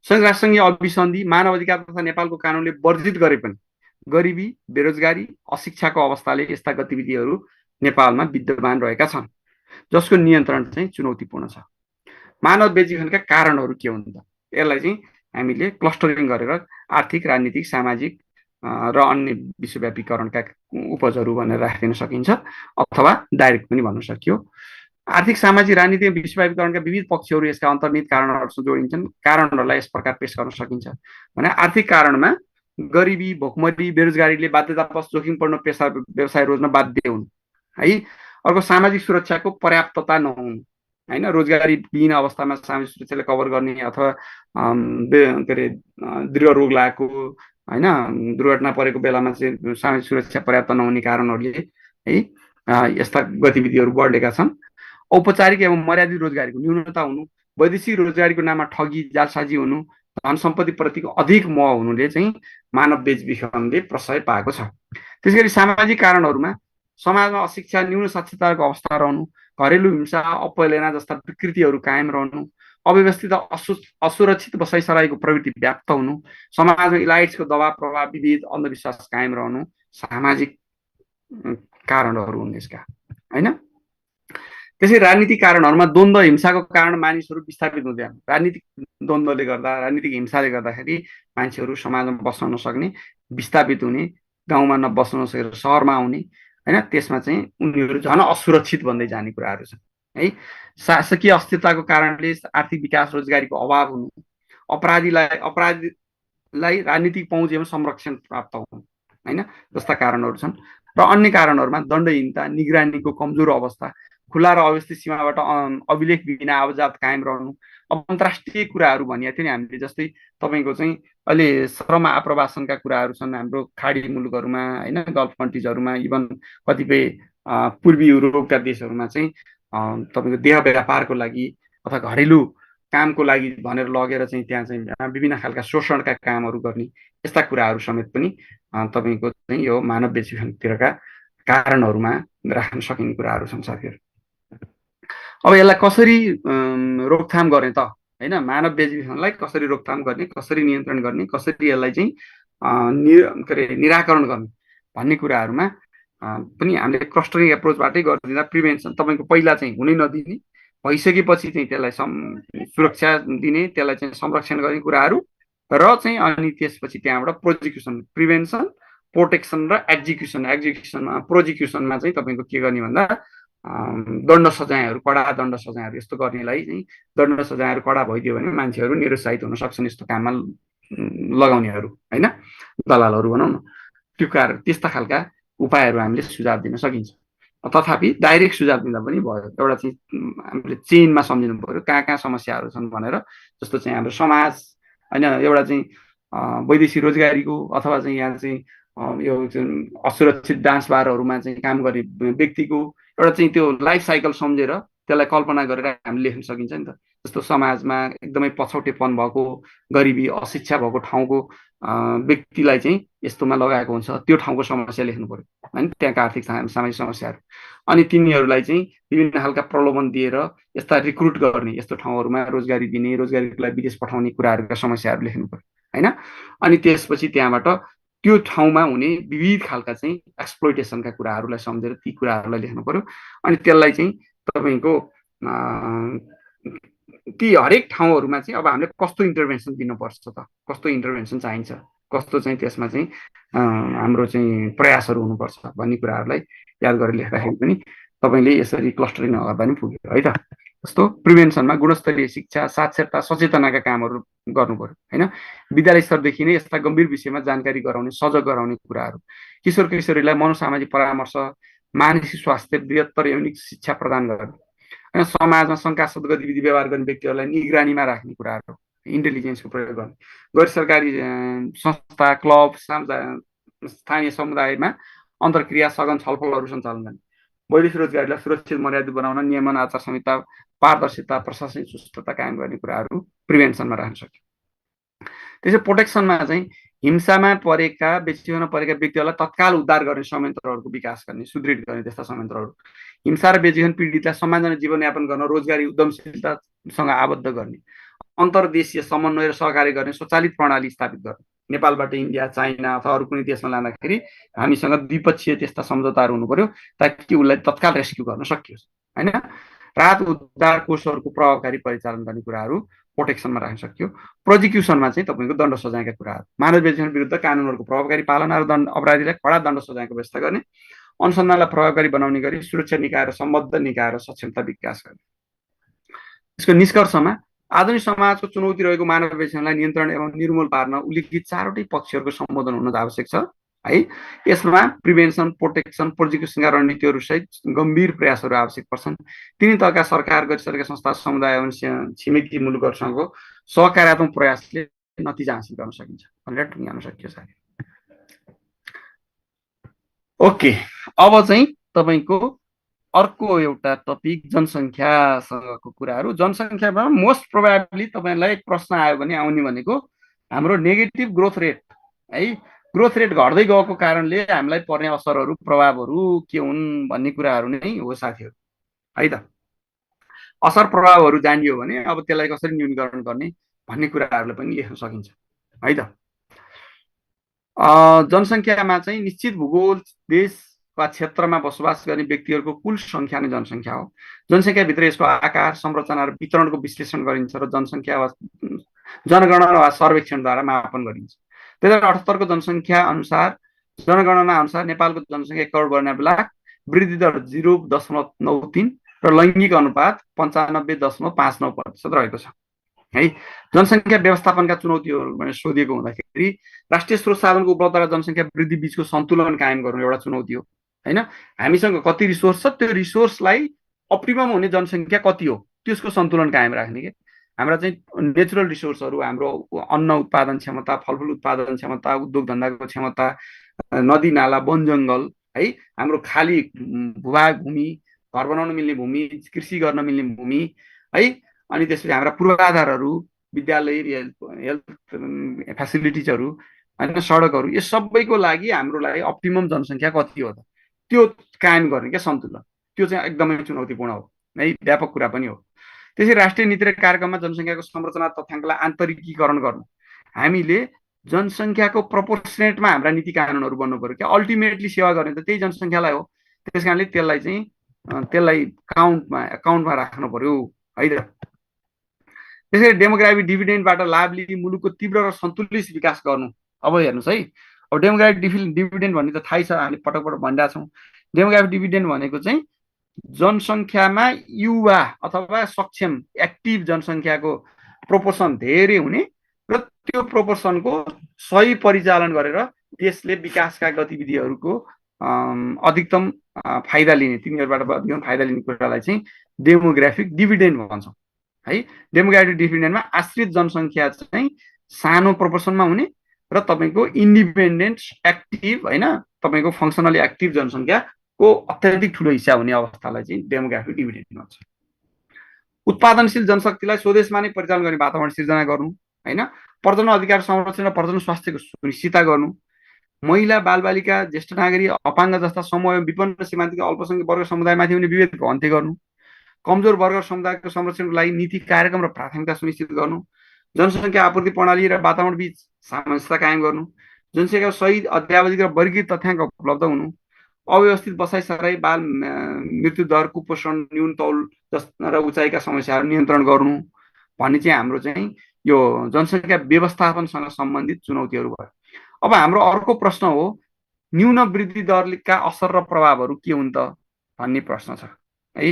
संयुक्त राष्ट्रसङ्घीय अभिसन्धि मानव अधिकार तथा नेपालको कानुनले वर्जित गरे पनि गरिबी, बेरोजगारी, अशिक्षाको अवस्थाले यस्ता गतिविधिहरू नेपालमा विद्यमान रहेका छन् जसको नियन्त्रण चाहिँ चुनौतीपूर्ण छ। मानव बेचबिखनका कारणहरू के हुन् त? यसलाई चाहिँ हामीले क्लस्टरिङ गरेर आर्थिक, राजनीतिक, सामाजिक र अन्य विश्वव्यापीकरणका उपजहरू भनेर राखिदिन सकिन्छ, अथवा डाइरेक्ट पनि भन्न सकियो। आर्थिक, सामाजिक, राजनीतिक, विश्वव्यापीकरणका विविध पक्षहरू यसका अन्तर्निहित कारणहरूसँग जोडिन्छन्। कारणहरूलाई यस प्रकार पेश गर्न सकिन्छ भने आर्थिक कारणमा गरिबी, भोकमरी, बेरोजगारीले बाध्यतावश जोखिमपूर्ण पेसा व्यवसाय रोज्न बाध्य हुन् है। अर्को सामाजिक सुरक्षाको पर्याप्तता नहुनु होइन, रोजगारी विहीन अवस्थामा सामाजिक सुरक्षाले कभर गर्ने अथवा के अरे दृढ रोग लागेको होइन, दुर्घटना परेको बेलामा चाहिँ सामाजिक सुरक्षा पर्याप्त नहुने कारणहरूले है यस्ता गतिविधिहरू बढेका छन्। औपचारिक एवं मर्यादित रोजगारीको न्यूनता हुनु, वैदेशिक रोजगारीको नाममा ठगी, जालसाजी हुनु, धन सम्पत्ति प्रतिको अधिक मोह हुनुले चाहिँ मानव बेचबिखनले प्रशय पाएको छ। त्यसैगरी सामाजिक कारणहरूमा समाजमा अशिक्षा, न्यून साक्षरताको अवस्था रहनु, घरेलु हिंसा, अपहेलना जस्ता विकृतिहरू कायम रहनु, अव्यवस्थित असुरक्षित बसाइसराईको प्रवृत्ति व्याप्त हुनु, समाजमा इलाइट्सको दबाव प्रभाव, विभेद, अन्धविश्वास कायम रहनु सामाजिक कारणहरू हुन् यसका होइन। त्यसै राजनीतिक कारणहरूमा द्वन्द्व, हिंसाको कारण मानिसहरू विस्थापित हुँदै राजनीतिक द्वन्द्वले गर्दा, राजनीतिक हिंसाले गर्दाखेरि मान्छेहरू समाजमा बस्न नसक्ने, विस्थापित हुने, गाउँमा नबस्न नसकेर सहरमा आउने होइन, त्यसमा चाहिँ उनीहरू झन् असुरक्षित भन्दै जाने कुराहरू छन् है। शासकीय अस्थिरताको कारणले आर्थिक विकास, रोजगारीको अभाव हुनु, अपराधीलाई राजनीतिक पहुँच एवं संरक्षण प्राप्त हुनु होइन जस्ता कारणहरू छन्। र अन्य कारणहरूमा दण्डहीनता, निगरानीको कमजोर अवस्था, खुला र अवस्थित सीमाबाट अभिलेख बिना आवाजात कायम रहनु, अब अन्तर्राष्ट्रिय कुराहरू भनिएको थियो नि हामीले, जस्तै तपाईँको चाहिँ अहिले श्रम आप्रवासनका कुराहरू छन् हाम्रो खाडी मुलुकहरूमा होइन, गल्फ कन्ट्रिजहरूमा, इभन कतिपय पूर्वी युरोपका देशहरूमा चाहिँ तपाईँको देह व्यापारको लागि अथवा घरेलु कामको लागि भनेर लगेर चाहिँ त्यहाँ चाहिँ विभिन्न खालका शोषणका कामहरू गर्ने यस्ता कुराहरू समेत पनि तपाईँको चाहिँ यो मानव बेचबिखनतिरका कारणहरूमा राख्न सकिने कुराहरू छन् साथीहरू। अब यसलाई कसरी रोकथाम गर्ने त, होइन, मानव बेचिसनलाई कसरी रोकथाम गर्ने, कसरी नियन्त्रण गर्ने, कसरी यसलाई चाहिँ के अरे निराकरण गर्ने भन्ने कुराहरूमा पनि हामीले क्लस्टरिङ एप्रोचबाटै गरिदिँदा प्रिभेन्सन तपाईँको पहिला चाहिँ हुनै नदिने, भइसकेपछि चाहिँ त्यसलाई सुरक्षा दिने, त्यसलाई चाहिँ संरक्षण गर्ने कुराहरू र चाहिँ अनि त्यसपछि त्यहाँबाट प्रोजिक्युसन, प्रिभेन्सन, प्रोटेक्सन र एक्जिक्युसनमा प्रोजिक्युसनमा चाहिँ तपाईँको के गर्ने भन्दा दण्ड सजायहरू, कडा दण्ड सजायहरू, यस्तो गर्नेलाई चाहिँ दण्ड सजायहरू कडा भइदियो भने मान्छेहरू निरुत्साहित हुन सक्छन् यस्तो काममा लगाउनेहरू, होइन, दलालहरू भनौँ न। त्यो त्यस्ता खालका उपायहरू हामीले सुझाव दिन सकिन्छ। तथापि डाइरेक्ट सुझाव दिँदा पनि भयो, एउटा चाहिँ हामीले चेनमा सम्झिनु पऱ्यो कहाँ कहाँ समस्याहरू छन् भनेर। जस्तो चाहिँ हाम्रो समाज, होइन, एउटा चाहिँ वैदेशिक रोजगारीको अथवा चाहिँ यहाँ चाहिँ यो असुरक्षित डान्स बारहरूमा चाहिँ काम गर्ने व्यक्तिको एउटा चाहिँ त्यो लाइफ साइकल सम्झेर त्यसलाई कल्पना गरेर हामीले लेख्न सकिन्छ नि त। जस्तो समाजमा एकदमै पछौटेपन भएको, गरिबी, अशिक्षा भएको ठाउँको व्यक्तिलाई चाहिँ यस्तोमा लगाएको हुन्छ, त्यो ठाउँको समस्या लेख्नु पर्यो, होइन, त्यहाँका आर्थिक सामाजिक समस्याहरू। अनि तिनीहरूलाई चाहिँ विभिन्न खालका प्रलोभन दिएर यस्ता रिक्रुट गर्ने, यस्तो ठाउँहरूमा रोजगारी दिने, रोजगारीको लागि विदेश पठाउने कुराहरूका समस्याहरू लेख्नु पर्यो, होइन। अनि त्यसपछि त्यहाँबाट त्यो ठाउँमा हुने विविध खालका चाहिँ एक्सप्लोइटेसनका कुराहरूलाई सम्झेर ती कुराहरूलाई लेख्नु पर्यो। अनि त्यसलाई चाहिँ तपाईँको ती हरेक ठाउँहरूमा चाहिँ अब हामीले कस्तो इन्टरभेन्सन दिनुपर्छ त, कस्तो इन्टरभेन्सन चाहिन्छ, कस्तो चाहिँ त्यसमा चाहिँ हाम्रो चाहिँ प्रयासहरू हुनुपर्छ भन्ने कुराहरूलाई याद गरेर लेख्दाखेरि पनि तपाईँले यसरी क्लस्टरिङ गर्दा पनि पुग्यो है त। जस्तो प्रिभेन्सनमा गुणस्तरीय शिक्षा, साक्षरता, सचेतनाका कामहरू गर्नु पर्यो, होइन। विद्यालय स्तरदेखि नै यस्ता गम्भीर विषयमा जानकारी गराउने, सजग गराउने कुराहरू, किशोर किशोरीलाई मनोसामाजिक परामर्श, मानसिक स्वास्थ्य, बृहत्तर यौनिक शिक्षा प्रदान गर्ने, होइन। समाजमा शङ्कास्पद गतिविधि व्यवहार गर्ने व्यक्तिहरूलाई निगरानीमा राख्ने कुराहरू, इन्टेलिजेन्सको प्रयोग गर्ने, गैर सरकारी संस्था, क्लब, स्थानीय समुदायमा अन्तर्क्रिया, सघन छलफलहरू सञ्चालन गर्ने, वैदेशिक रोजगारीलाई सुरक्षित मर्यादित बनाउन नियमन, आचार संहिता, पारदर्शिता, प्रशासनिक सुस्तरता कायम गर्ने कुराहरू प्रिभेन्सनमा राख्न सक्यो। त्यसै प्रोटेक्सनमा चाहिँ हिंसामा परेका, बेचिनमा परेका व्यक्तिहरूलाई तत्काल उद्धार गर्ने संयन्त्रहरूको विकास गर्ने, सुदृढ गर्ने त्यस्ता संयन्त्रहरू, हिंसा र बेचिकन पीडितलाई सम्मानजनक जीवनयापन गर्न रोजगारी उद्यमशीलतासँग आबद्ध गर्ने, अन्तर्देशीय समन्वय र सहकार्य गर्ने स्वचालित प्रणाली स्थापित गर्ने, नेपालबाट इन्डिया, चाइना अथवा अरू कुनै देशमा लाँदाखेरि हामीसँग द्विपक्षीय त्यस्ता सम्झौताहरू हुनु पर्यो ताकि उसलाई तत्काल रेस्क्यु गर्न सकियोस्, होइन। राहत उद्धार कोषहरूको प्रभावकारी परिचालन गर्ने कुराहरू प्रोटेक्सनमा राख्न सक्यो। प्रोजिक्युसनमा चाहिँ तपाईँको दण्ड सजायका कुराहरू, मानव बेचिकन विरुद्ध कानुनहरूको प्रभावकारी पालना र अपराधीलाई कडा दण्ड सजायको व्यवस्था गर्ने, अनुसन्धानलाई प्रभावकारी बनाउने गरी सुरक्षा निकाय र सम्बद्ध निकाय र सक्षमता विकास गर्ने। यसको निष्कर्षमा आधुनिक समाजको चुनौती रहेको मानव बेचिकनलाई नियन्त्रण एवं निर्मूल पार्न उल्लिखित चारवटै पक्षहरूको सम्बोधन हुन आवश्यक छ, है। यसमा प्रिभेन्सन, प्रोटेक्सन, प्रोजिक्युसनका रणनीतिहरू सहित गम्भीर प्रयासहरू आवश्यक पर्छन्। तिनै तहका सरकार, गैर सरकारी संस्था, समुदाय एवं छिमेकी मुलुकहरूसँगको सहकार्यात्मक प्रयासले नतिजा हासिल गर्न सकिन्छ भनेर टुङ्ग्याउन सकियो साथी। ओके, अब चाहिँ तपाईँको अर्को एउटा टपिक जनसङ्ख्यासँगको कुराहरू। जनसङ्ख्यामा मोस्ट प्रोभाब्ली तपाईँलाई एक प्रश्न आयो भने आउने भनेको हाम्रो नेगेटिभ ग्रोथ रेट, है। ग्रोथ रेट घट्दै गएको कारणले हामीलाई पर्ने असरहरू, प्रभावहरू के हुन् भन्ने कुराहरू नै हो साथीहरू, है त। असर प्रभावहरू जानियो भने अब त्यसलाई कसरी न्यूनीकरण गर्ने भन्ने कुराहरूलाई पनि लेख्न सकिन्छ, है त। जनसङ्ख्यामा चाहिँ निश्चित भूगोल, देश वा क्षेत्रमा बसोबास गर्ने व्यक्तिहरूको कुल सङ्ख्या नै जनसङ्ख्या हो। जनसङ्ख्याभित्र यसको आकार, संरचना र वितरणको विश्लेषण गरिन्छ र जनसङ्ख्या वा जनगणना वा सर्वेक्षणद्वारा मापन गरिन्छ। 2078 को जनसङ्ख्या अनुसार, जनगणना अनुसार नेपालको जनसङ्ख्या 1 करोड 92 लाख, वृद्धि दर 0.93 र लैङ्गिक अनुपात 95.59% रहेको छ, है। जनसङ्ख्या व्यवस्थापनका चुनौतीहरू भने सोधिएको हुँदाखेरि राष्ट्रिय स्रोत साधनको उपलब्धता र जनसङ्ख्या वृद्धि बिचको सन्तुलन कायम गर्नु एउटा चुनौती हो, होइन। हामीसँग कति रिसोर्स छ, त्यो रिसोर्सलाई अप्टिमम हुने जनसङ्ख्या कति हो त्यसको सन्तुलन कायम राख्ने के। हाम्रा चाहिँ नेचुरल रिसोर्सहरू, हाम्रो अन्न उत्पादन क्षमता, फलफुल उत्पादन क्षमता, उद्योग धन्दाको क्षमता, नदी नाला, वन जङ्गल, है। हाम्रो खाली भूभाग, भूमि, घर बनाउन मिल्ने भूमि, कृषि गर्न मिल्ने भूमि, है। अनि त्यसपछि हाम्रा पूर्वाधारहरू, विद्यालय, हेल्थ फेसिलिटिजहरू, होइन, सडकहरू, यो सबैको लागि हाम्रो लागि अप्टिमम जनसङ्ख्या कति हो त त्यो कायम गर्ने क्या सन्तुलन, त्यो चाहिँ एकदमै चुनौतीपूर्ण हो है, व्यापक कुरा पनि हो। त्यसै राष्ट्रिय नीति र कार्यक्रममा जनसङ्ख्याको संरचना तथ्याङ्कलाई आन्तरिकीकरण गर्नु, हामीले जनसङ्ख्याको प्रपोर्सनेटमा हाम्रा नीति कानुनहरू बन्नु पर्यो क्या। अल्टिमेटली सेवा गर्ने त त्यही जनसङ्ख्यालाई हो, त्यस कारणले त्यसलाई अकाउन्टमा राख्नु पर्यो है त। त्यसैले डेमोग्राफिक डिभिडेन्डबाट लाभ लिई मुलुकको तीव्र र सन्तुलित विकास गर्नु। अब हेर्नुहोस् है, अब डेमोग्राफिक डिभिडेन्ड भन्ने त थाहै छ, हामीले पटक पटक भनिरहेको छौँ। डेमोग्राफिक डिभिडेन्ड भनेको चाहिँ जनसङ्ख्यामा युवा अथवा सक्षम एक्टिभ जनसङ्ख्याको प्रोपोर्सन धेरै हुने र त्यो प्रोपोर्सनको सही परिचालन गरेर देशले विकासका गतिविधिहरूको अधिकतम फाइदा लिने, तिनीहरूबाट अधिकतम फाइदा लिने कुरालाई चाहिँ डेमोग्राफिक डिभिडेन्ड भन्छौँ है। डेमोग्राफिक डिभिडेन्डमा आश्रित जनसङ्ख्या चाहिँ सानो प्रोपोर्सनमा हुने र तपाईँको इन्डिपेन्डेन्ट एक्टिभ होइन, तपाईँको फङ्सनली एक्टिभ जनसङ्ख्याको अत्याधिक ठुलो हिस्सा हुने अवस्थालाई चाहिँ डेमोग्राफिक डिभिडेन्ड भन्छ। उत्पादनशील जनशक्तिलाई स्वदेशमा नै परिचालन गर्ने वातावरण सिर्जना गर्नु होइन, प्रजनन अधिकार संरक्षण र प्रजनन स्वास्थ्यको सुनिश्चितता गर्नु, महिला बालबालिका ज्येष्ठ नागरिक अपाङ्ग जस्ता समूह विपन्न सीमान्तको अल्पसङ्ख्यक वर्ग समुदायमाथि हुने विभेदको अन्त्य गर्नु, कमजोर वर्ग समुदायको संरक्षणको लागि नीति कार्यक्रम र प्राथमिकता सुनिश्चित गर्नु, जनसङ्ख्या आपूर्ति प्रणाली र वातावरण बीच सामञ्जस्य कायम गर्नु, जनसङ्ख्याको सही अध्यावधिक र वर्गीकृत तथ्याङ्क उपलब्ध हुनु, अव्यवस्थित बसाइसराई बाल मृत्यु दर कुपोषण न्यून तौल र उचाइका समस्याहरू नियन्त्रण गर्नु भन्ने चाहिँ हाम्रो चाहिँ यो जनसङ्ख्या व्यवस्थापनसँग सम्बन्धित चुनौतीहरू भयो। अब हाम्रो अर्को प्रश्न हो न्यून वृद्धि दरका असर र प्रभावहरू के हुन् त भन्ने प्रश्न छ है।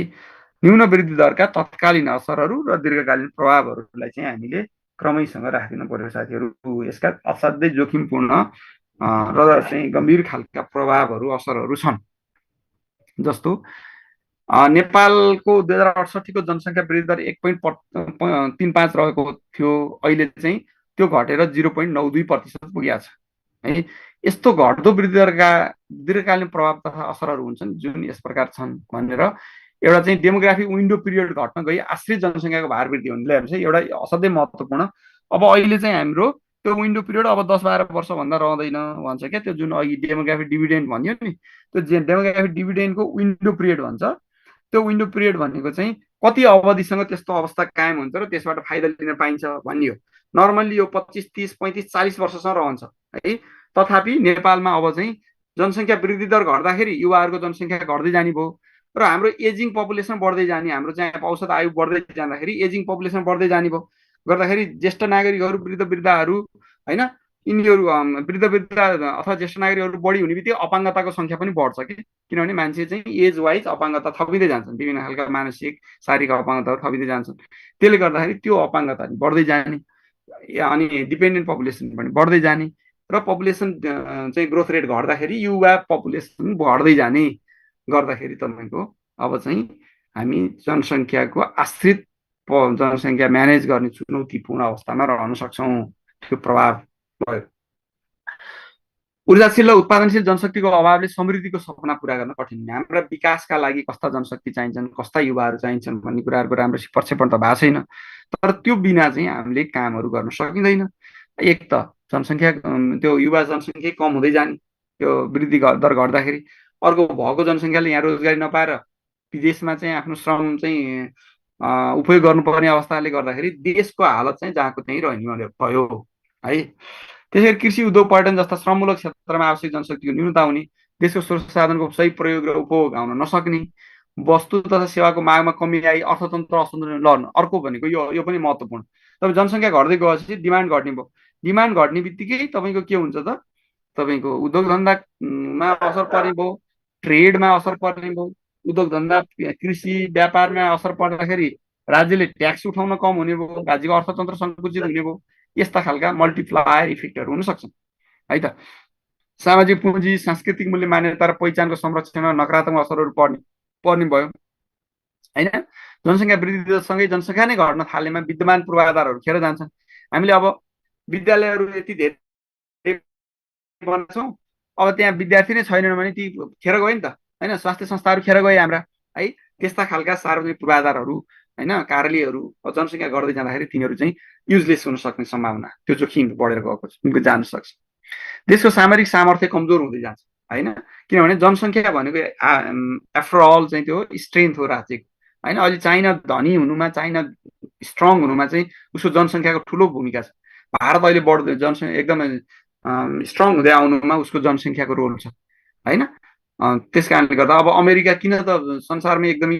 न्यून वृद्धि दरका तत्कालीन असरहरू र दीर्घकालीन प्रभावहरूलाई चाहिँ हामीले क्रमैसँग राखिदिनु पर्यो साथीहरू। यसका असाध्यै जोखिमपूर्ण र चाहिँ गम्भीर खालका प्रभावहरू असरहरू छन्। जस्तो नेपालको 2068को जनसङ्ख्या वृद्धि दर 1.35 रहेको थियो, अहिले चाहिँ त्यो घटेर 0.92% पुगेको छ है। यस्तो घट्दो वृद्धि दरका दीर्घकालीन प्रभाव तथा असरहरू हुन्छन् जुन यस प्रकार छन् भनेर एउटा चाहिँ डेमोग्राफिक विन्डो पिरियड घट्न गई आश्रित जनसङ्ख्याको भार वृद्धि हुनुले एउटा असाध्यै महत्त्वपूर्ण। अब अहिले चाहिँ हाम्रो त्यो विन्डो पिरियड अब 10-12 वर्षभन्दा रहँदैन भन्छ क्या, त्यो जुन अघि डेमोग्राफिक डिभिडेन्ड भन्यो नि, त्यो डेमोग्राफिक डिभिडेन्डको विन्डो पिरियड भन्छ। त्यो विन्डो पिरियड भनेको चाहिँ कति अवधिसँग त्यस्तो अवस्था कायम हुन्छ र त्यसबाट फाइदा लिन पाइन्छ भन्ने हो। नर्मल्ली यो 25, 30, 35, 40 वर्षसम्म रहन्छ है। तथापि नेपालमा अब चाहिँ जनसङ्ख्या वृद्धि दर घट्दाखेरि युवाहरूको जनसङ्ख्या घट्दै जाने भयो र हाम्रो एजिङ पपुलेसन बढ्दै जाने, हाम्रो चाहिँ औसत आयु बढ्दै जाँदाखेरि एजिङ पपुलेसन बढ्दै जाने भयो गर्दाखेरि ज्येष्ठ नागरिकहरू वृद्धहरू होइन, यिनीहरू वृद्ध अथवा ज्येष्ठ नागरिकहरू बढी हुने बित्तिकै अपाङ्गताको सङ्ख्या पनि बढ्छ कि, किनभने मान्छे चाहिँ एज वाइज अपाङ्गता थपिँदै जान्छन्, विभिन्न खालका मानसिक शारीरिक अपाङ्गताहरू थपिँदै जान्छन्। त्यसले गर्दाखेरि त्यो अपाङ्गता बढ्दै जाने अनि डिपेन्डेन्ट पपुलेसन पनि बढ्दै जाने र पपुलेसन चाहिँ ग्रोथ रेट घट्दाखेरि युवा पपुलेसन बढ्दै जाने गर्दाखेरि तपाईँको अब चाहिँ हामी जनसङ्ख्याको आश्रित जनसङ्ख्या म्यानेज गर्ने चुनौतीपूर्ण अवस्थामा रहन सक्छौँ। त्यो प्रभाव भयो। ऊर्जाशील र उत्पादनशील जनशक्तिको अभावले समृद्धिको सपना पुरा गर्न कठिन। हाम्रा विकासका लागि कस्ता जनशक्ति चाहिन्छन्, कस्ता युवाहरू चाहिन्छन् भन्ने कुराहरूको राम्रो प्रक्षेपण त भएको छैन। तर त्यो बिना चाहिँ हामीले कामहरू गर्न सकिँदैन। एक त जनसङ्ख्या त्यो युवा जनसङ्ख्या कम हुँदै जाने, त्यो वृद्धि दर घट्दाखेरि। अर्को भएको जनसङ्ख्याले यहाँ रोजगारी नपाएर विदेशमा चाहिँ आफ्नो श्रम चाहिँ उपयोग गर्नुपर्ने अवस्थाले गर्दाखेरि देशको हालत चाहिँ जहाँको त्यहीँ रहने भयो है। त्यसैगरी कृषि उद्योग पर्यटन जस्ता श्रममूलक क्षेत्रमा आवश्यक जनशक्तिको न्यूनता हुने, देशको स्रोत साधनको सही प्रयोग र उपभोग आउन नसक्ने, वस्तु तथा सेवाको मागमा कमी आई अर्थतन्त्र असन्तुलन लड्नु। अर्को भनेको यो पनि महत्त्वपूर्ण। तपाईँ जनसङ्ख्या घट्दै गएपछि डिमान्ड घट्ने भयो। डिमान्ड घट्ने बित्तिकै तपाईँको के हुन्छ त, तपाईँको उद्योग धन्दामा असर पर्ने भयो, ट्रेडमा असर पर्ने भयो। उद्योग धन्दा कृषि व्यापारमा असर पर्दाखेरि राज्यले ट्याक्स उठाउन कम हुने भयो, राज्यको अर्थतन्त्र सङ्कुचित हुने भयो। यस्ता खालका मल्टिप्लायर इफेक्टहरू हुन सक्छन् है त। सामाजिक पुँजी, सांस्कृतिक मूल्य मान्यता र पहिचानको संरक्षणमा नकारात्मक असरहरू पर्ने भयो होइन। जनसङ्ख्या वृद्धिसँगै जनसङ्ख्या नै घट्न थालेमा विद्यमान पूर्वाधारहरू खेर जान्छन्। हामीले अब विद्यालयहरू यति धेरै बनाउँछौँ, अब त्यहाँ विद्यार्थी नै छैनन् भने ती खेर गयो नि त होइन। स्वास्थ्य संस्थाहरू खेर गए हाम्रा है। त्यस्ता खालका सार्वजनिक पूर्वाधारहरू होइन, कार्यालयहरू जनसङ्ख्या गर्दै जाँदाखेरि तिनीहरू चाहिँ युजलेस हुन सक्ने सम्भावना, त्यो जोखिम बढेर गएको छ, जान सक्छ। देशको सामरिक सामर्थ्य कमजोर हुँदै जान्छ होइन, किनभने जनसङ्ख्या भनेको आफ्टर अल चाहिँ त्यो स्ट्रेन्थ हो राज्यको, होइन। अहिले चाइना धनी हुनुमा, चाइना स्ट्रङ हुनुमा चाहिँ उसको जनसङ्ख्याको ठुलो भूमिका छ। भारत अहिले बढ्दै जनसङ्ख्या एकदमै स्ट्रङ हुँदै आउनुमा उसको जनसङ्ख्याको रोल छ, होइन। त्यस कारणले गर्दा अब अमेरिका किन त संसारमै एकदमै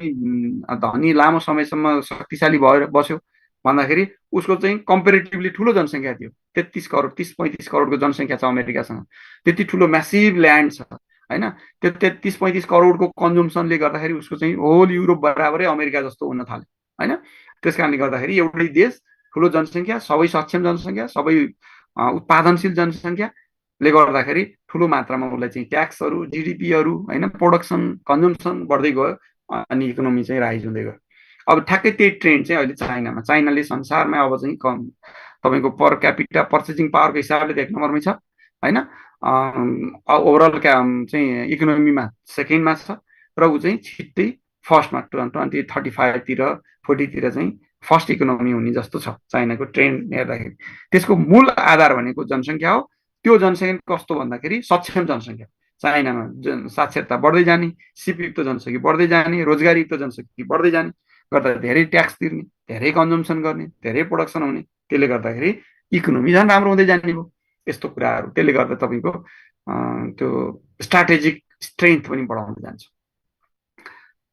धनी लामो समयसम्म शक्तिशाली भएर बस्यो भन्दाखेरि उसको चाहिँ कम्पेरिटिभली ठुलो जनसङ्ख्या थियो। 33 करोड 30-35 करोडको जनसङ्ख्या छ अमेरिकासँग, त्यति ठुलो म्यासिभ ल्यान्ड छ, होइन। त्यो 33-35 करोडको कन्जम्सनले गर्दाखेरि उसको चाहिँ होल युरोप बराबरै अमेरिका जस्तो हुन थाल्यो, होइन। त्यस कारणले गर्दाखेरि एउटै देश, ठुलो जनसङ्ख्या, सबै सक्षम जनसङ्ख्या, सबै उत्पादनशील जनसङ्ख्याले गर्दाखेरि ठुलो मात्रामा उसलाई चाहिँ ट्याक्सहरू, जिडिपीहरू, होइन, प्रोडक्सन, कन्जम्सन बढ्दै गयो अनि इकोनोमी चाहिँ राइज हुँदै गयो। अब ठ्याक्कै त्यही ट्रेन्ड चाहिँ अहिले चाइनामा, चाइनाले संसारमै अब चाहिँ तपाईँको पर क्यापिटा पर्चेसिङ पावरको हिसाबले त 1 नम्बरमै छ, होइन। ओभरअल चाहिँ इकोनोमीमा सेकेन्डमा छ र ऊ चाहिँ छिट्टै फर्स्टमा 2035तिर 40तिर चाहिँ फर्स्ट इकोनोमी हुने जस्तो छ चाइनाको ट्रेन्ड हेर्दाखेरि। त्यसको मूल आधार भनेको जनसङ्ख्या हो। त्यो जनसङ्ख्या कस्तो भन्दाखेरि सक्षम जनसङ्ख्या, चाइनामा साक्षरता बढ्दै जाने, सिपयुक्त जनसङ्ख्या बढ्दै जाने, रोजगारीयुक्त जनसङ्ख्या बढ्दै जाने गर्दा धेरै ट्याक्स तिर्ने, धेरै कन्जम्सन गर्ने, धेरै प्रोडक्सन हुने, त्यसले गर्दाखेरि इकोनोमी झन् राम्रो हुँदै जाने भयो। यस्तो कुराहरू, त्यसले गर्दा तपाईँको त्यो स्ट्राटेजिक स्ट्रेन्थ पनि बढाउँदै जान्छ।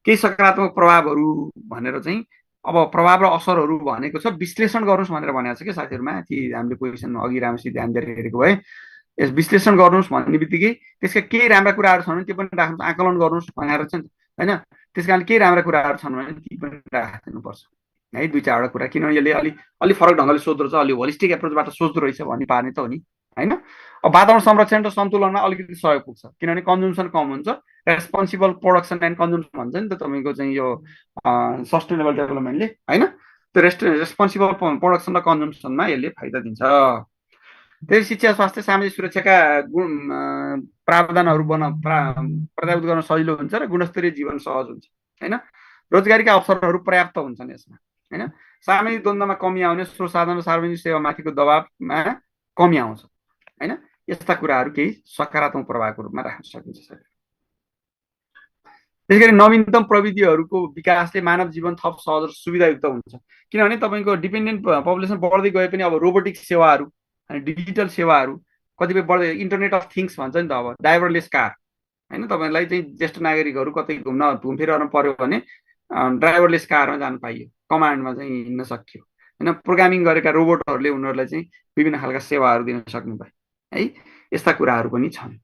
केही सकारात्मक प्रभावहरू भनेर चाहिँ अब प्रभाव र असरहरू भनेको छ, विश्लेषण गर्नुहोस् भनेर भनेको छ कि साथीहरूमा, कि हामीले क्वेसन अघि राम्रोसित ध्यान दिएर हेरेको भए यस विश्लेषण गर्नुहोस् भन्ने बित्तिकै त्यसका केही राम्रा कुराहरू छन् भने त्यो पनि राख्नु, आकलन गर्नुहोस् भनेर छ नि, होइन। त्यस कारण केही राम्रा कुराहरू छन् भने ती पनि राखिदिनुपर्छ, है, 2-4वटा कुरा। किनभने यसले अलि फरक ढङ्गले सोध्दो रहेछ, अलि होलिस्टिक एप्रोचबाट सोध्दो रहेछ भन्ने पार्ने त हो नि, होइन। अब वातावरण संरक्षण र सन्तुलनमा अलिकति सहयोग पुग्छ, किनभने कन्जम्सन कम हुन्छ। रेस्पोन्सिबल प्रोडक्सन एन्ड कन्जम्सन भन्छ नि त तपाईँको चाहिँ यो सस्टेनेबल डेभलपमेन्टले, होइन। त्यो रेस्पोन्सिबल प्रोडक्सन र कन्जम्सनमा यसले फाइदा दिन्छ। त्यही शिक्षा, स्वास्थ्य, सामाजिक सुरक्षाका प्रावधानहरू प्रत्याभूत गर्न सजिलो हुन्छ र गुणस्तरीय जीवन सहज हुन्छ, होइन। रोजगारीका अवसरहरू पर्याप्त हुन्छन् यसमा, होइन। सामाजिक द्वन्द्वमा कमी आउने, स्रोत साधन र सार्वजनिक सेवामाथिको दबावमा कमी आउँछ, होइन। यस्ता कुराहरू केही सकारात्मक प्रभावको रूपमा राख्न सकिन्छ सर। त्यसैगरी नवीनतम प्रविधिहरूको विकासले मानव जीवन थप सहज र सुविधायुक्त हुन्छ, किनभने तपाईँको डिपेन्डेन्ट पपुलेसन बढ्दै गए पनि अब रोबोटिक सेवाहरू, डिजिटल सेवाहरू, कतिपय बढ्दै इन्टरनेट अफ थिङ्स भन्छ नि त, अब ड्राइभरलेस कार, होइन। तपाईँलाई चाहिँ ज्येष्ठ नागरिकहरू कतै घुमफिर पर्यो भने ड्राइभरलेस कारमा जानु पाइयो, कमान्डमा चाहिँ हिँड्न सकियो, होइन। प्रोग्रामिङ गरेका रोबोटहरूले उनीहरूलाई चाहिँ विभिन्न खालका सेवाहरू दिन सक्नु भयो, है। यस्ता कुराहरू पनि छन्।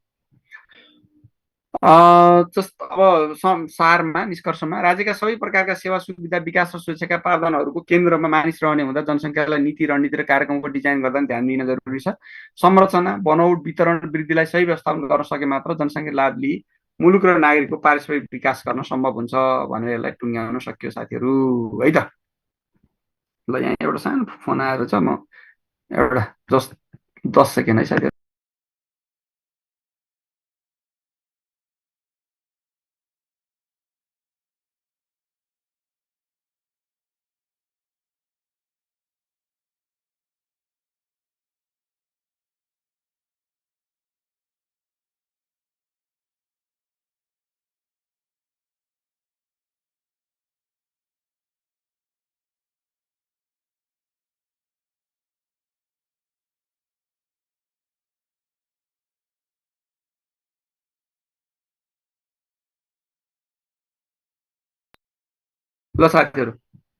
जस्तो अब सारमा, निष्कर्षमा, राज्यका सबै प्रकारका सेवा सुविधा, विकास र सुरक्षाका प्रावधानहरूको केन्द्रमा मानिस रहने हुँदा जनसङ्ख्यालाई नीति, रणनीति र कार्यक्रमको डिजाइन गर्दा ध्यान दिन जरुरी छ। संरचना, बनौट, वितरण, वृद्धिलाई सही व्यवस्थापन गर्न सके मात्र जनसङ्ख्या लाभ लिई मुलुक र नागरिकको पारस्परिक विकास गर्न सम्भव हुन्छ भनेर यसलाई टुङ्ग्याउन सक्यो साथीहरू, है त। ल, यहाँ एउटा सानो फोन आएर छ, म एउटा 10 सेकेन्ड है साथीहरू। ल साथीहरू,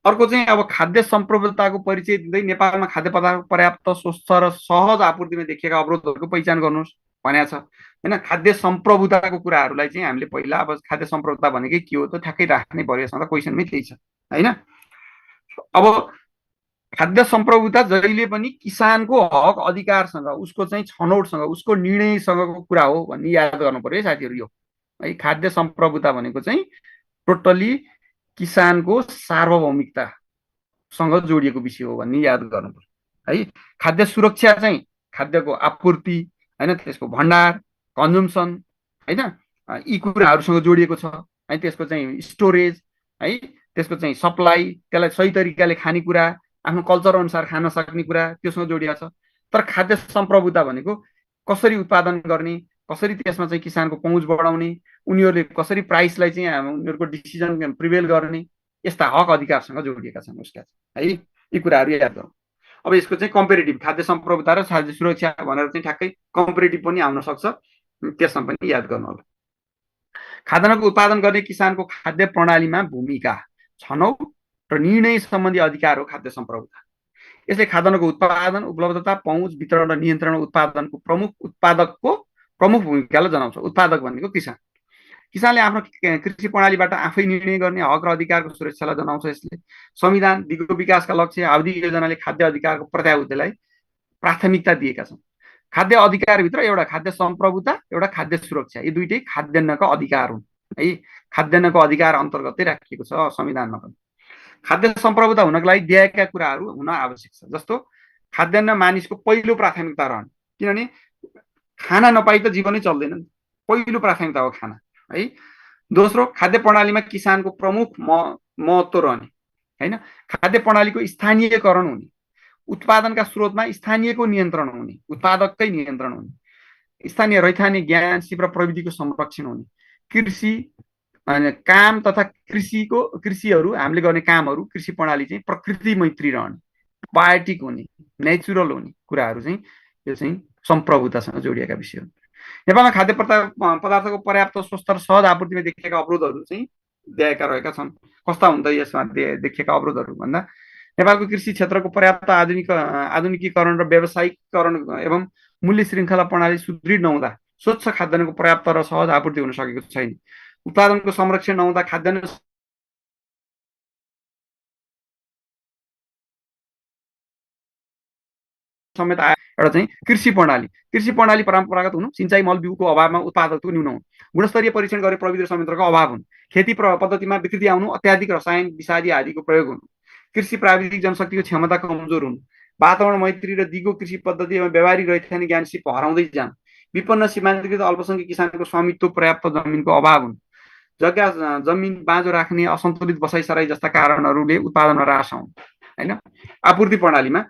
अर्को चाहिँ अब खाद्य सम्प्रभुताको परिचय दिँदै नेपालमा खाद्य पदार्थ पर्याप्त, स्वच्छ र सहज आपूर्तिमा देखिएका अवरोधहरूको पहिचान गर्नुहोस् भनेको छ, होइन। खाद्य सम्प्रभुताको कुराहरूलाई चाहिँ हामीले पहिला अब खाद्य सम्प्रभुता भनेकै के हो त ठ्याक्कै राख्नै पर्यो, यसमा त क्वेसनमै त्यही छ, होइन। अब खाद्य सम्प्रभुता जहिले पनि किसानको हक अधिकारसँग, उसको चाहिँ छनौटसँग, उसको निर्णयसँगको कुरा हो भन्ने याद गर्नु पर्यो है साथीहरू। यो है खाद्य सम्प्रभुता भनेको चाहिँ टोटल्ली किसानको सार्वभौमिकतासँग जोडिएको विषय हो भन्ने याद गर्नु पर्यो, है। खाद्य सुरक्षा चाहिँ खाद्यको आपूर्ति, होइन, त्यसको भण्डार, कन्जम्सन, होइन, यी कुराहरूसँग जोडिएको छ, है। त्यसको चाहिँ स्टोरेज, है, त्यसको चाहिँ सप्लाई, त्यसलाई सही तरिकाले खानेकुरा, आफ्नो कल्चर अनुसार खान सक्ने कुरा त्योसँग जोडिएको छ। तर खाद्य सम्प्रभुता भनेको कसरी उत्पादन गर्ने, कसरी त्यसमा चाहिँ किसानको पहुँच बढाउने, उनीहरूले कसरी प्राइसलाई चाहिँ उनीहरूको डिसिजन प्रिभेल गर्ने, यस्ता हक अधिकारसँग जोडिएका छन् उसका है। यी कुराहरू याद गरौँ। अब यसको चाहिँ कम्पेरिटिभ खाद्य सम्प्रभुता र खाद्य सुरक्षा भनेर चाहिँ ठ्याक्कै कम्पेरिटिभ पनि आउन सक्छ, त्यसमा पनि याद गर्नु होला। खाद्यान्नको उत्पादन गर्ने किसानको खाद्य प्रणालीमा भूमिका, छनौट र निर्णय सम्बन्धी अधिकार हो खाद्य सम्प्रभुता। यसले खाद्यान्नको उत्पादन, उपलब्धता, पहुँच, वितरण र नियन्त्रण उत्पादनको उत्पादकको प्रमुख भूमिकालाई जनाउँछ। उत्पादक भनेको किसान। किसानले आफ्नो कृषि प्रणालीबाट आफै निर्णय गर्ने हक र अधिकारको सुरक्षालाई जनाउँछ। यसले संविधान, दिगो विकासका लक्ष्य, आवधिक योजनाले खाद्य अधिकारको प्रत्याभूतिलाई प्राथमिकता दिएका छन्। खाद्य अधिकारभित्र एउटा खाद्य सम्प्रभुता, एउटा खाद्य सुरक्षा, यी दुईटै खाद्यान्नको अधिकार हुन् है। खाद्यान्नको अधिकार अन्तर्गतै राखिएको छ संविधानमा पनि। खाद्य सम्प्रभुता हुनको लागि दिएका कुराहरू हुन आवश्यक छ, जस्तो खाद्यान्न मानिसको पहिलो प्राथमिकता रहने, किनभने खाना नपाई त जीवनै चल्दैन, पहिलो प्राथमिकता हो खाना है। दोस्रो, खाद्य प्रणालीमा किसानको प्रमुख महत्त्व रहने हैन। खाद्य प्रणालीको स्थानीयकरण हुने, उत्पादनका स्रोतमा स्थानीयको नियन्त्रण हुने, उत्पादककै नियन्त्रण हुने, स्थानीय रैथाने ज्ञान, सिप र प्रविधिको संरक्षण हुने, कृषि काम तथा कृषिहरू हामीले गर्ने कामहरू कृषि प्रणाली चाहिँ प्रकृति मैत्री रहने, बायोटिक हुने, नेचुरल हुने कुराहरू चाहिँ यो चाहिँ सम्प्रभुतासँग जोडिएका विषय हुन्। नेपालमा खाद्य पदार्थको पर्याप्त, स्वस्थ र सहज आपूर्तिमा देखिएका अवरोधहरू चाहिँ दिएका रहेका छन्। कस्ता हुन् त यसमा देखिएका अवरोधहरू भन्दा, नेपालको कृषि क्षेत्रको पर्याप्त आधुनिकीकरण र व्यावसायिकरण एवं मूल्य श्रृङ्खला प्रणाली सुदृढ नहुँदा स्वच्छ खाद्यान्नको पर्याप्त र सहज आपूर्ति हुन सकेको छैन। उत्पादनको संरक्षण नहुँदा खाद्यान्न समेत एउटा चाहिँ कृषि प्रणाली परम्परागत हुनु, सिँचाइ मल बिउको अभावमा उत्पादकता न्यून हुनु, गुणस्तरीय परीक्षण गरे प्रविधि र संयन्त्रको अभाव हुनु, खेती पद्धतिमा विकृति आउनु, अत्याधिक रसायन विषादी आदिको प्रयोग हुनु, कृषि प्राविधिक जनशक्तिको क्षमता कमजोर हुनु, वातावरण मैत्री र दिगो कृषि पद्धति एवं व्यावहारिक रैथाने ज्ञान सिप हराउँदै जानु, विपन्न सीमान्तकृत अल्पसङ्ख्यक किसानको स्वामित्व पर्याप्त जमिनको अभाव हुनु, जग्गा जमिन बाँझो राख्ने, असन्तुलित बसाइसराई जस्ता कारणहरूले उत्पादनमा ह्रास आउनु हैन। आपूर्ति प्रणालीमा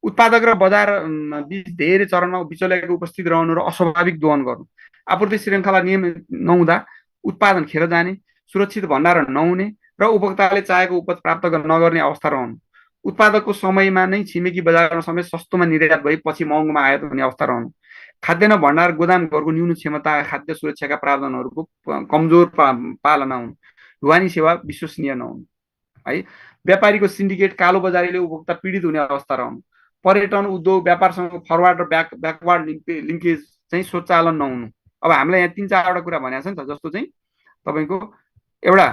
उत्पादक र बजार बीच धेरै चरणमा बिचौलियाको उपस्थित रहनु र अस्वाभाविक दोहन गर्नु, आपूर्ति श्रृङ्खला नियमित नहुँदा उत्पादन खेर जाने, सुरक्षित भण्डारण नहुने र उपभोक्ताले चाहेको उपज प्राप्त नगर्ने अवस्था रहनु, उत्पादकको समयमा नै छिमेकी बजारमा समेत सस्तोमा निर्यात भई पछि महँगोमा आयात हुने अवस्था रहनु, खाद्यान्न भण्डार गोदामघरको न्यून क्षमता, खाद्य सुरक्षाका प्रावधानहरूको कमजोर पालना हुनु, ढुवानी सेवा विश्वसनीय नहुनु है, व्यापारीको सिन्डिकेट कालो बजारीले उपभोक्ता पीडित हुने अवस्था रहनु, पर्यटन उद्योग व्यापारसँग फरवार्ड र ब्याकवार्ड लिङ्केज चाहिँ स्वचालन नहुनु। अब हामीलाई यहाँ 3-4वटा कुरा भनेको छ नि त, जस्तो चाहिँ तपाईँको एउटा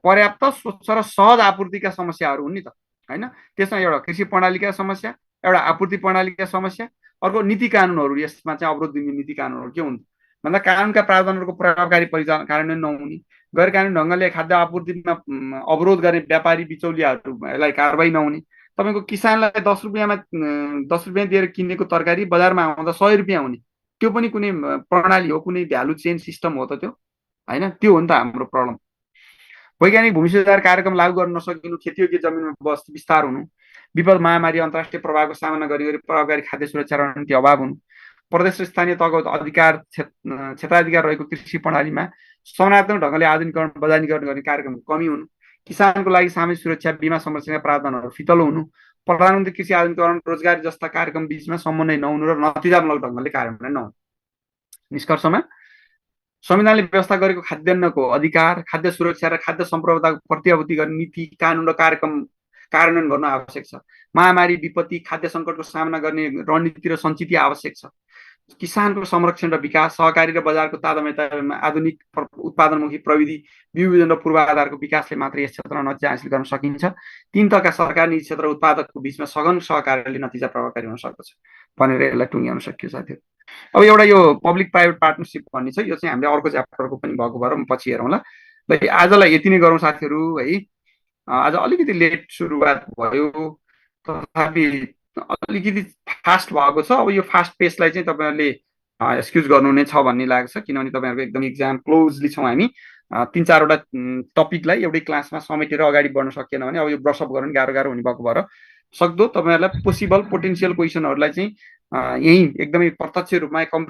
पर्याप्त, स्वच्छ र सहज आपूर्तिका समस्याहरू हुन् नि त हैन। त्यसमा एउटा कृषि प्रणालीका समस्या, एउटा आपूर्ति प्रणालीका समस्या, अर्को नीति कानुनहरू। यसमा चाहिँ अवरोध दिने नीति कानुनहरू के हुन् भन्दा, कानुनका प्रावधानहरूको प्रभावकारी कार्यान्वयन नहुने, गैर कानुनी ढङ्गले खाद्य आपूर्तिमा अवरोध गर्ने व्यापारी बिचौलियाहरूलाई कारबाही नहुने, तपाईँको किसानलाई 10 रुपियाँ दिएर किनेको तरकारी बजारमा आउँदा 100 रुपियाँ हुने, त्यो पनि कुनै प्रणाली हो, कुनै भ्यालु चेन सिस्टम हो त त्यो हैन। त्यो हो नि त हाम्रो प्रब्लम। वैज्ञानिक भूमि सुधार कार्यक्रम लागू गर्न नसकिनु, खेतीयोग्य जमिनमा विस्तार हुनु, विपद महामारी अन्तर्राष्ट्रिय प्रभावको सामना गर्ने प्रभावकारी खाद्य सुरक्षा रणनीति अभाव हुनु, प्रदेश र स्थानीय तहको अधिकार क्षेत्राधिकार रहेको कृषि प्रणालीमा समन्वयात्मक ढङ्गले आधुनिकीकरण बजारीकरण गर्ने कार्यक्रमको कमी हुनु, किसानको लागि सामाजिक सुरक्षा बीमा संरक्षणका प्रावधानहरू फितलो हुनु, प्रधानमन्त्री कृषि आधुनिकीकरण रोजगारी जस्ता कार्यक्रम बीचमा समन्वय नहुनु र नतिजामूलक ढङ्गले कार्यान्वयन नहुनु। निष्कर्षमा संविधानले व्यवस्था गरेको खाद्यान्नको अधिकार, खाद्य सुरक्षा र खाद्य सम्प्रभुताको प्रत्याभूति गर्ने नीति कानुन र कार्यक्रम कार्यान्वयन गर्न आवश्यक छ। महामारी, विपत्ति, खाद्य सङ्कटको सामना गर्ने रणनीति र सञ्चित आवश्यक छ। किसानको संरक्षण र विकास, सहकारी र बजारको तादात्म्यतामा आधुनिक उत्पादनमुखी प्रविधि, विविधन र पूर्वाधारको विकासले मात्र यस क्षेत्रमा नतिजा हासिल गर्न सकिन्छ। 3 तहका सरकार, निजी क्षेत्र र उत्पादकको बीचमा सघन सहकार्यले नतिजा प्रभावकारी हुन सक्दछ भनेर यसलाई टुङ्ग्याउन सकियो साथीहरू। अब एउटा यो पब्लिक प्राइभेट पार्टनरसिप भन्ने छ, यो चाहिँ हामीले अर्को च्याप्टरको पनि भएको भएर पछि हेरौँला। ल आजलाई यति नै गरौँ साथीहरू है। आज अलिकति लेट सुरुवात भयो, तथापि अलिकति फास्ट भएको छ। अब यो फास्ट पेसलाई चाहिँ तपाईँहरूले एक्सक्युज गर्नु नै छ भन्ने लाग्छ, किनभने तपाईँहरूको एकदम इक्जाम क्लोजली छौँ हामी। 3-4वटा टपिकलाई एउटै क्लासमा समेटेर अगाडि बढ्न सकिएन भने अब यो ब्रसअप गर्नु गाह्रो हुने भएको भएर सक्दो तपाईँहरूलाई पोटेन्सियल क्वेसनहरूलाई चाहिँ यहीँ एकदमै प्रत्यक्ष रूपमा